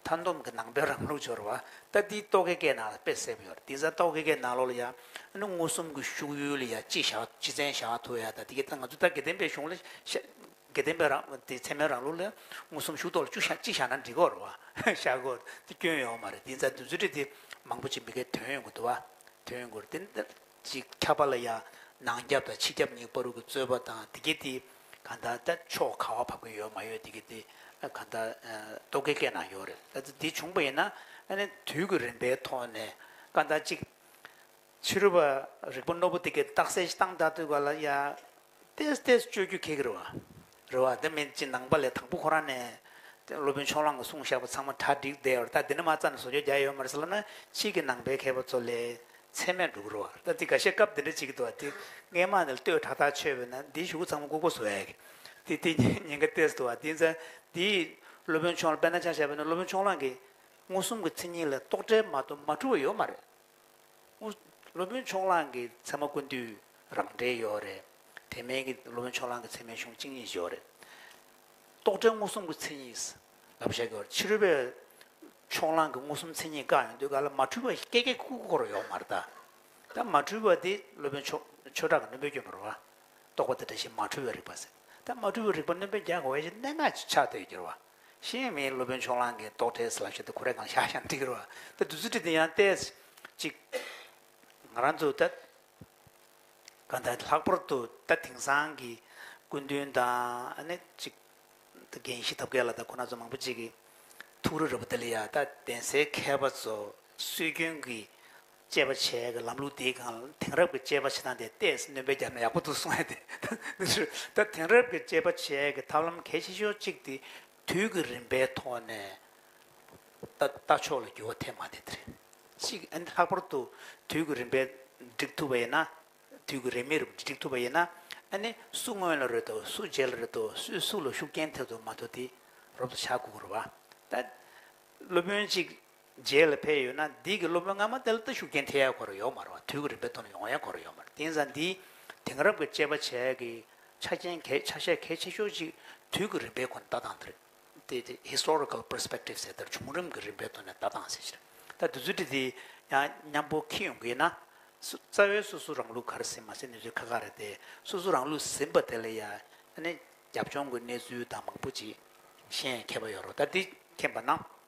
མཐའ་སྡོམ་གྱི་ནང་པའི་རང་ལུགས་སྦྱོར་བ། ད་འདི་རྟོག་གེའི་སྐད་ནང་ལ་དཔེ་གསལ་པོ་ཡོད་རེད། དེང་སང་རྟོག་གེའི་སྐད་ནང་ལོགས་ལ་ཡ། ཨ་ནི་མངོན་སུམ་གྱི་ཤུགས་ཡུལ་ལ་ཡ་གཅིག་བཞག། གཅིག་མཚན་བཞག་ཐུབ་ཡ། ད་དེ་གི་ད་ང་ཚོ་ད་དགེ་ལྡན་པའི་གཞུང་ལ་བཤད། དགེ་ལྡན་པའི་རང་དེ་ཚད་མའི་རང་ལུགས་ལ་མངོན་སུམ་ཤུགས་རྟོགས་ལ་གཅིག་བཞག། གཅིག་བཞག་ན་འགྲིག་གི་རེད་བ། བཞག་གི་རེད། དེ་སྐྱོན་ཡོད་མ་རེད། དེང་སང་དུས་ཚོད་དེ་དེ་མང་པོ་ཅིག་མི་སྒེར་ཐོན་ཡོང་གི་འདུག་བ། ཐོན་ཡོང་གི་རེད། དེ་ཅིག་ཁྱབ་པ་ལ་ཡང་ནང་རྒྱབ་དང་ཕྱི་རྒྱབ་གཉིས་བར་གྱི་རྩོད་པ་དང་། དེ་གི་དེ་གང་ལྟར་ད་ཕྱོགས་ག་བ་བབས་ཀྱི་ཡོད་མ་ཡོད་དེ་གི་དེ་གང་ལྟར་རྟོག་གེའི་སྐད་ནང་ཡོད་རེད། ད་དེ་བྱུང་པ་ཡིན་ན། ཨ་ནི་དུས་ཀྱི་རིམ་པའི་ཐོག་ནས་གང་ལྟར་ཅིག་ཕྱི་རོལ་པ་རིག་པ་རྣོ་པོ་དེ་གི་རྟགས་གསལ་ཞིག་བཏང་ད་དུས་ག་ལ་ཡ། ཏོག་ཙམ་ཏོག་ཙམ་བཅོས་རྒྱུ་ཁེལ་གི་རེད་བ། རེད་བ། དེ་མིན་ཅིག་ནང་པ་ལས་དང་པོ་ཁོ་རང་ནས་སློབ་དཔོན་ཕྱོགས་གླང་གིས་གསུངས་བཞག་པ་ཚང་མ་གྲ་སྒྲིག་བསྡད་ཡོད་རེད། ད་འདི་ནས་མར་རྩ་ནས་བཟོ་བཅོས་རྒྱག་ཡོད་མ་རེད་ཟེར་ལབ་ན། ཕྱིས་ཀྱི་ནང་པའི་མཁས་པ་ཚོ་ལས་ཚད་མས་འགྲོ་གི་རེད་བ། ད་འདི་འགའ་ཤས་སྐབས་འདི་འདྲ་བྱེད་ཀྱི་འདུག་བ། འདི་སྔས་མ་ནས་ལྟོས་ཁྲག་ཐག་ཆོད་པས་ན། འདི་གཞུག་གུ་ཚང་མ་ལྐུགས་པ་བཟོ་ཡ་གི། འདི་འདི་ཉེན་ཁ་ཏོག་ཙམ་འདུག་བ། འདི་ཚ་འདི་སློབ་དཔོན་ཕྱོགས་གླང་དཔེར་ན་ཆ་བཞག་པ་ན། སློབ་དཔོན་ཕྱོགས་གླང་གིས་མངོན་སུམ་གྱི་མཚན་ཉིད་ལ་རྟོག་བྲལ་མ་གཏོགས་མ་འཁྲུལ་བ་ཡོད་མ་རེད། སློབ་དཔོན་ཕྱོགས་གླང་གི་ཚད་མ་ཀུན་བཏུས་རང་འགྲེལ་ཡོད་རེད། དེ་མིན་གྱི་སློབ་དཔོན་ཕྱོགས་གླང་གི་ཚད་མའི་གཞུང་གཅིག་གཉིས་ཡོད་རེད། རྟོག་བྲལ་མངོན་སུམ་གྱི་མཚན་ཉིད་ལབ་བཞག་གི་ཡོད་རེད། ཕྱི་རོལ་པས་ཕྱོགས་གླང་གི་མངོན་སུམ་མཚན་ཉིད་བཀག་ཡོང་དུས་ག་ལ་མ་འཁྲུལ་བ་སྐད་སྐད་ཁུག་ཁུག་ཁོ་རང་ཡོད་མ་རེད་ད། ད་མ་འཁྲུལ་བ་དེ་སློབ་དཔོན་ཆོས་ཆོས་གྲགས་ཀྱི་སྣོན་པའི་སྐྱོན་པ་རེད་བ། རྟོག་པ་དེ་འདྲ་ཞིག་མ་འཁྲུལ་བའི་རིག་པ་ཟེར། ད་མ་འཁྲུལ་བའི་རིག་པ་སྣོན་པ་རྒྱག་དགོས་ཡ་ཞིག་གནད་འགག་ཅིག་ཆགས་བསྡད་ཡོད་ཀྱི་རེད་བ། ཤེས་མེད། སློབ་དཔོན་ཕྱོགས་གླང་གིས་རྟོག་བྲལ་ཟེར་ལབ་བཞག་དེ་ཁོ་རང་གང་བཞག་བཞག་ན་འགྲིག་གི་རེད་བ། ད་དུས་ཚོད་དེ་ཡང་ཏོག་ཙམ་ཅིག་ང་རང་ཚོ་ད་གང་ལྟར་ལྷག་པར་དུ་ད་དེང་སང་གི་སྐུ་མདུན་དང་། ཨ་ནི་ཅིག་ད་རྒན་ཤེས་ཐབས་མཁས་ལགས་དང་ཁོང་རྣམ་ཚོ་མང་པོ་ཅིག་གིས་ཐུགས་རེ་རེ་བོ་དེ་ལ་ཡ། ད་གདན་སའི་མཁས་པ་ཚོ་སྲོལ་རྒྱུན་གྱི་དཔྱད་པ་བྱེད་ཡག་གི་ལམ་ལུགས་དེའི་སྒང་ལ་དེང་རབས་ཀྱི་དཔྱད་པ་བྱེད་སྟངས་དེ་ཏོག་ཙམ་སྣོན་པ་བརྒྱབ་ན་ཡག་པོ་འདུག་གསུང་ཡ་དེ། ད་དེང་རབས་ཀྱི་དཔྱད་པ་བྱེད་ཡག་གི་ཐབས་ལམ་གལ་ཆེ་ཤོས་གཅིག་དེ་དུས་ཀྱི་རིམ་པའི་ཐོག་ནས་ལྟ་ལྟ་ཕྱོགས་ལ་འགྱུར་བ་ཐེབས་མ་བསྡད་དེ་རེད། གཅིག་ཨ་ནི་ལྷག་པར་དུ་དུས་ཀྱི་རིམ་པས་འགྲིག་ཐུབ་པ་ཡིན་ན། དུས་ཀྱི་རིམ་མེད་རུ་འགྲིག་ཐུབ་པ་ཡིན་ན། ཨ་ནི་སུ་སྔོན་ལ་རེད་དོ། སུ་རྗེས་ལ་རེད་དོ། སུས་སུ་ལ་ཤུགས་རྐྱེན་ཐེབས་དོ་མ་གཏོགས་དེ་རོབ་ཏུ་བཞག་དགོས་ཀྱི་རེད་བ། ད་སློབ་དཔོན་གཅིག་རྗེས་ལ་ཕེབས་ཡོད་ན། འདི་གི་སློབ་དཔོན་སྔ་མ་དེ་ལ་ད་ཤུགས་རྐྱེན་ཐེབས་ཡ་ཁོ་རང་ཡོད་མ་རེད་བ། དུས་ཀྱི་རིམ་པའི་ཐོག་ནས་ཡོང་ཡ་ཁོ་རང་ཡོད་མ་རེད། དེ་ཡིན་ཙང་འདི་དེང་རབས་ཀྱི་དཔྱད་པ་བྱེད་ཡ་གི་ཆ་རྐྱེན་གལ་ཆ་ཤས་གལ་ཆེ་ཤོས་གཅིག་དུས་ཀྱི་རིམ་པའི་སྒོ་ནས་ལྟ་སྟངས་དེ་རེད། དེ་དེ་historical perspective ཟེར་དེར་བྱུང་རིམ་གྱི་རིམ་པའི་ཐོག་ནས་ལྟ་སྟངས་ཟེར་ཞིག་རེད། ད་དེ་ཚོའི་གྲས་དེ་ཡང་མཉམ་པོ་འཁྱེར་ཡོང་གི་ཡིན་ན། སུ་རྩ་བའི་སོ་སོ་རང་ལུགས་ག་རེ་ཟེར་མ་ཟེར་གནས་ཚུལ་ཁ་ཁ་རེད་དེ། སོ་སོ་རང་ལུགས་ཟིན་པ་དེ་ལ་ཡང་ཨ་ནི་རྒྱབ་ལྗོངས་ཀྱི་གནས་ཚུལ་དང་མང་པོ་ཅིག་ཤེས་ཡ་མཁས་པ་ཡོད་རེད། ད་དེ་མཁྱེན་པ་ན།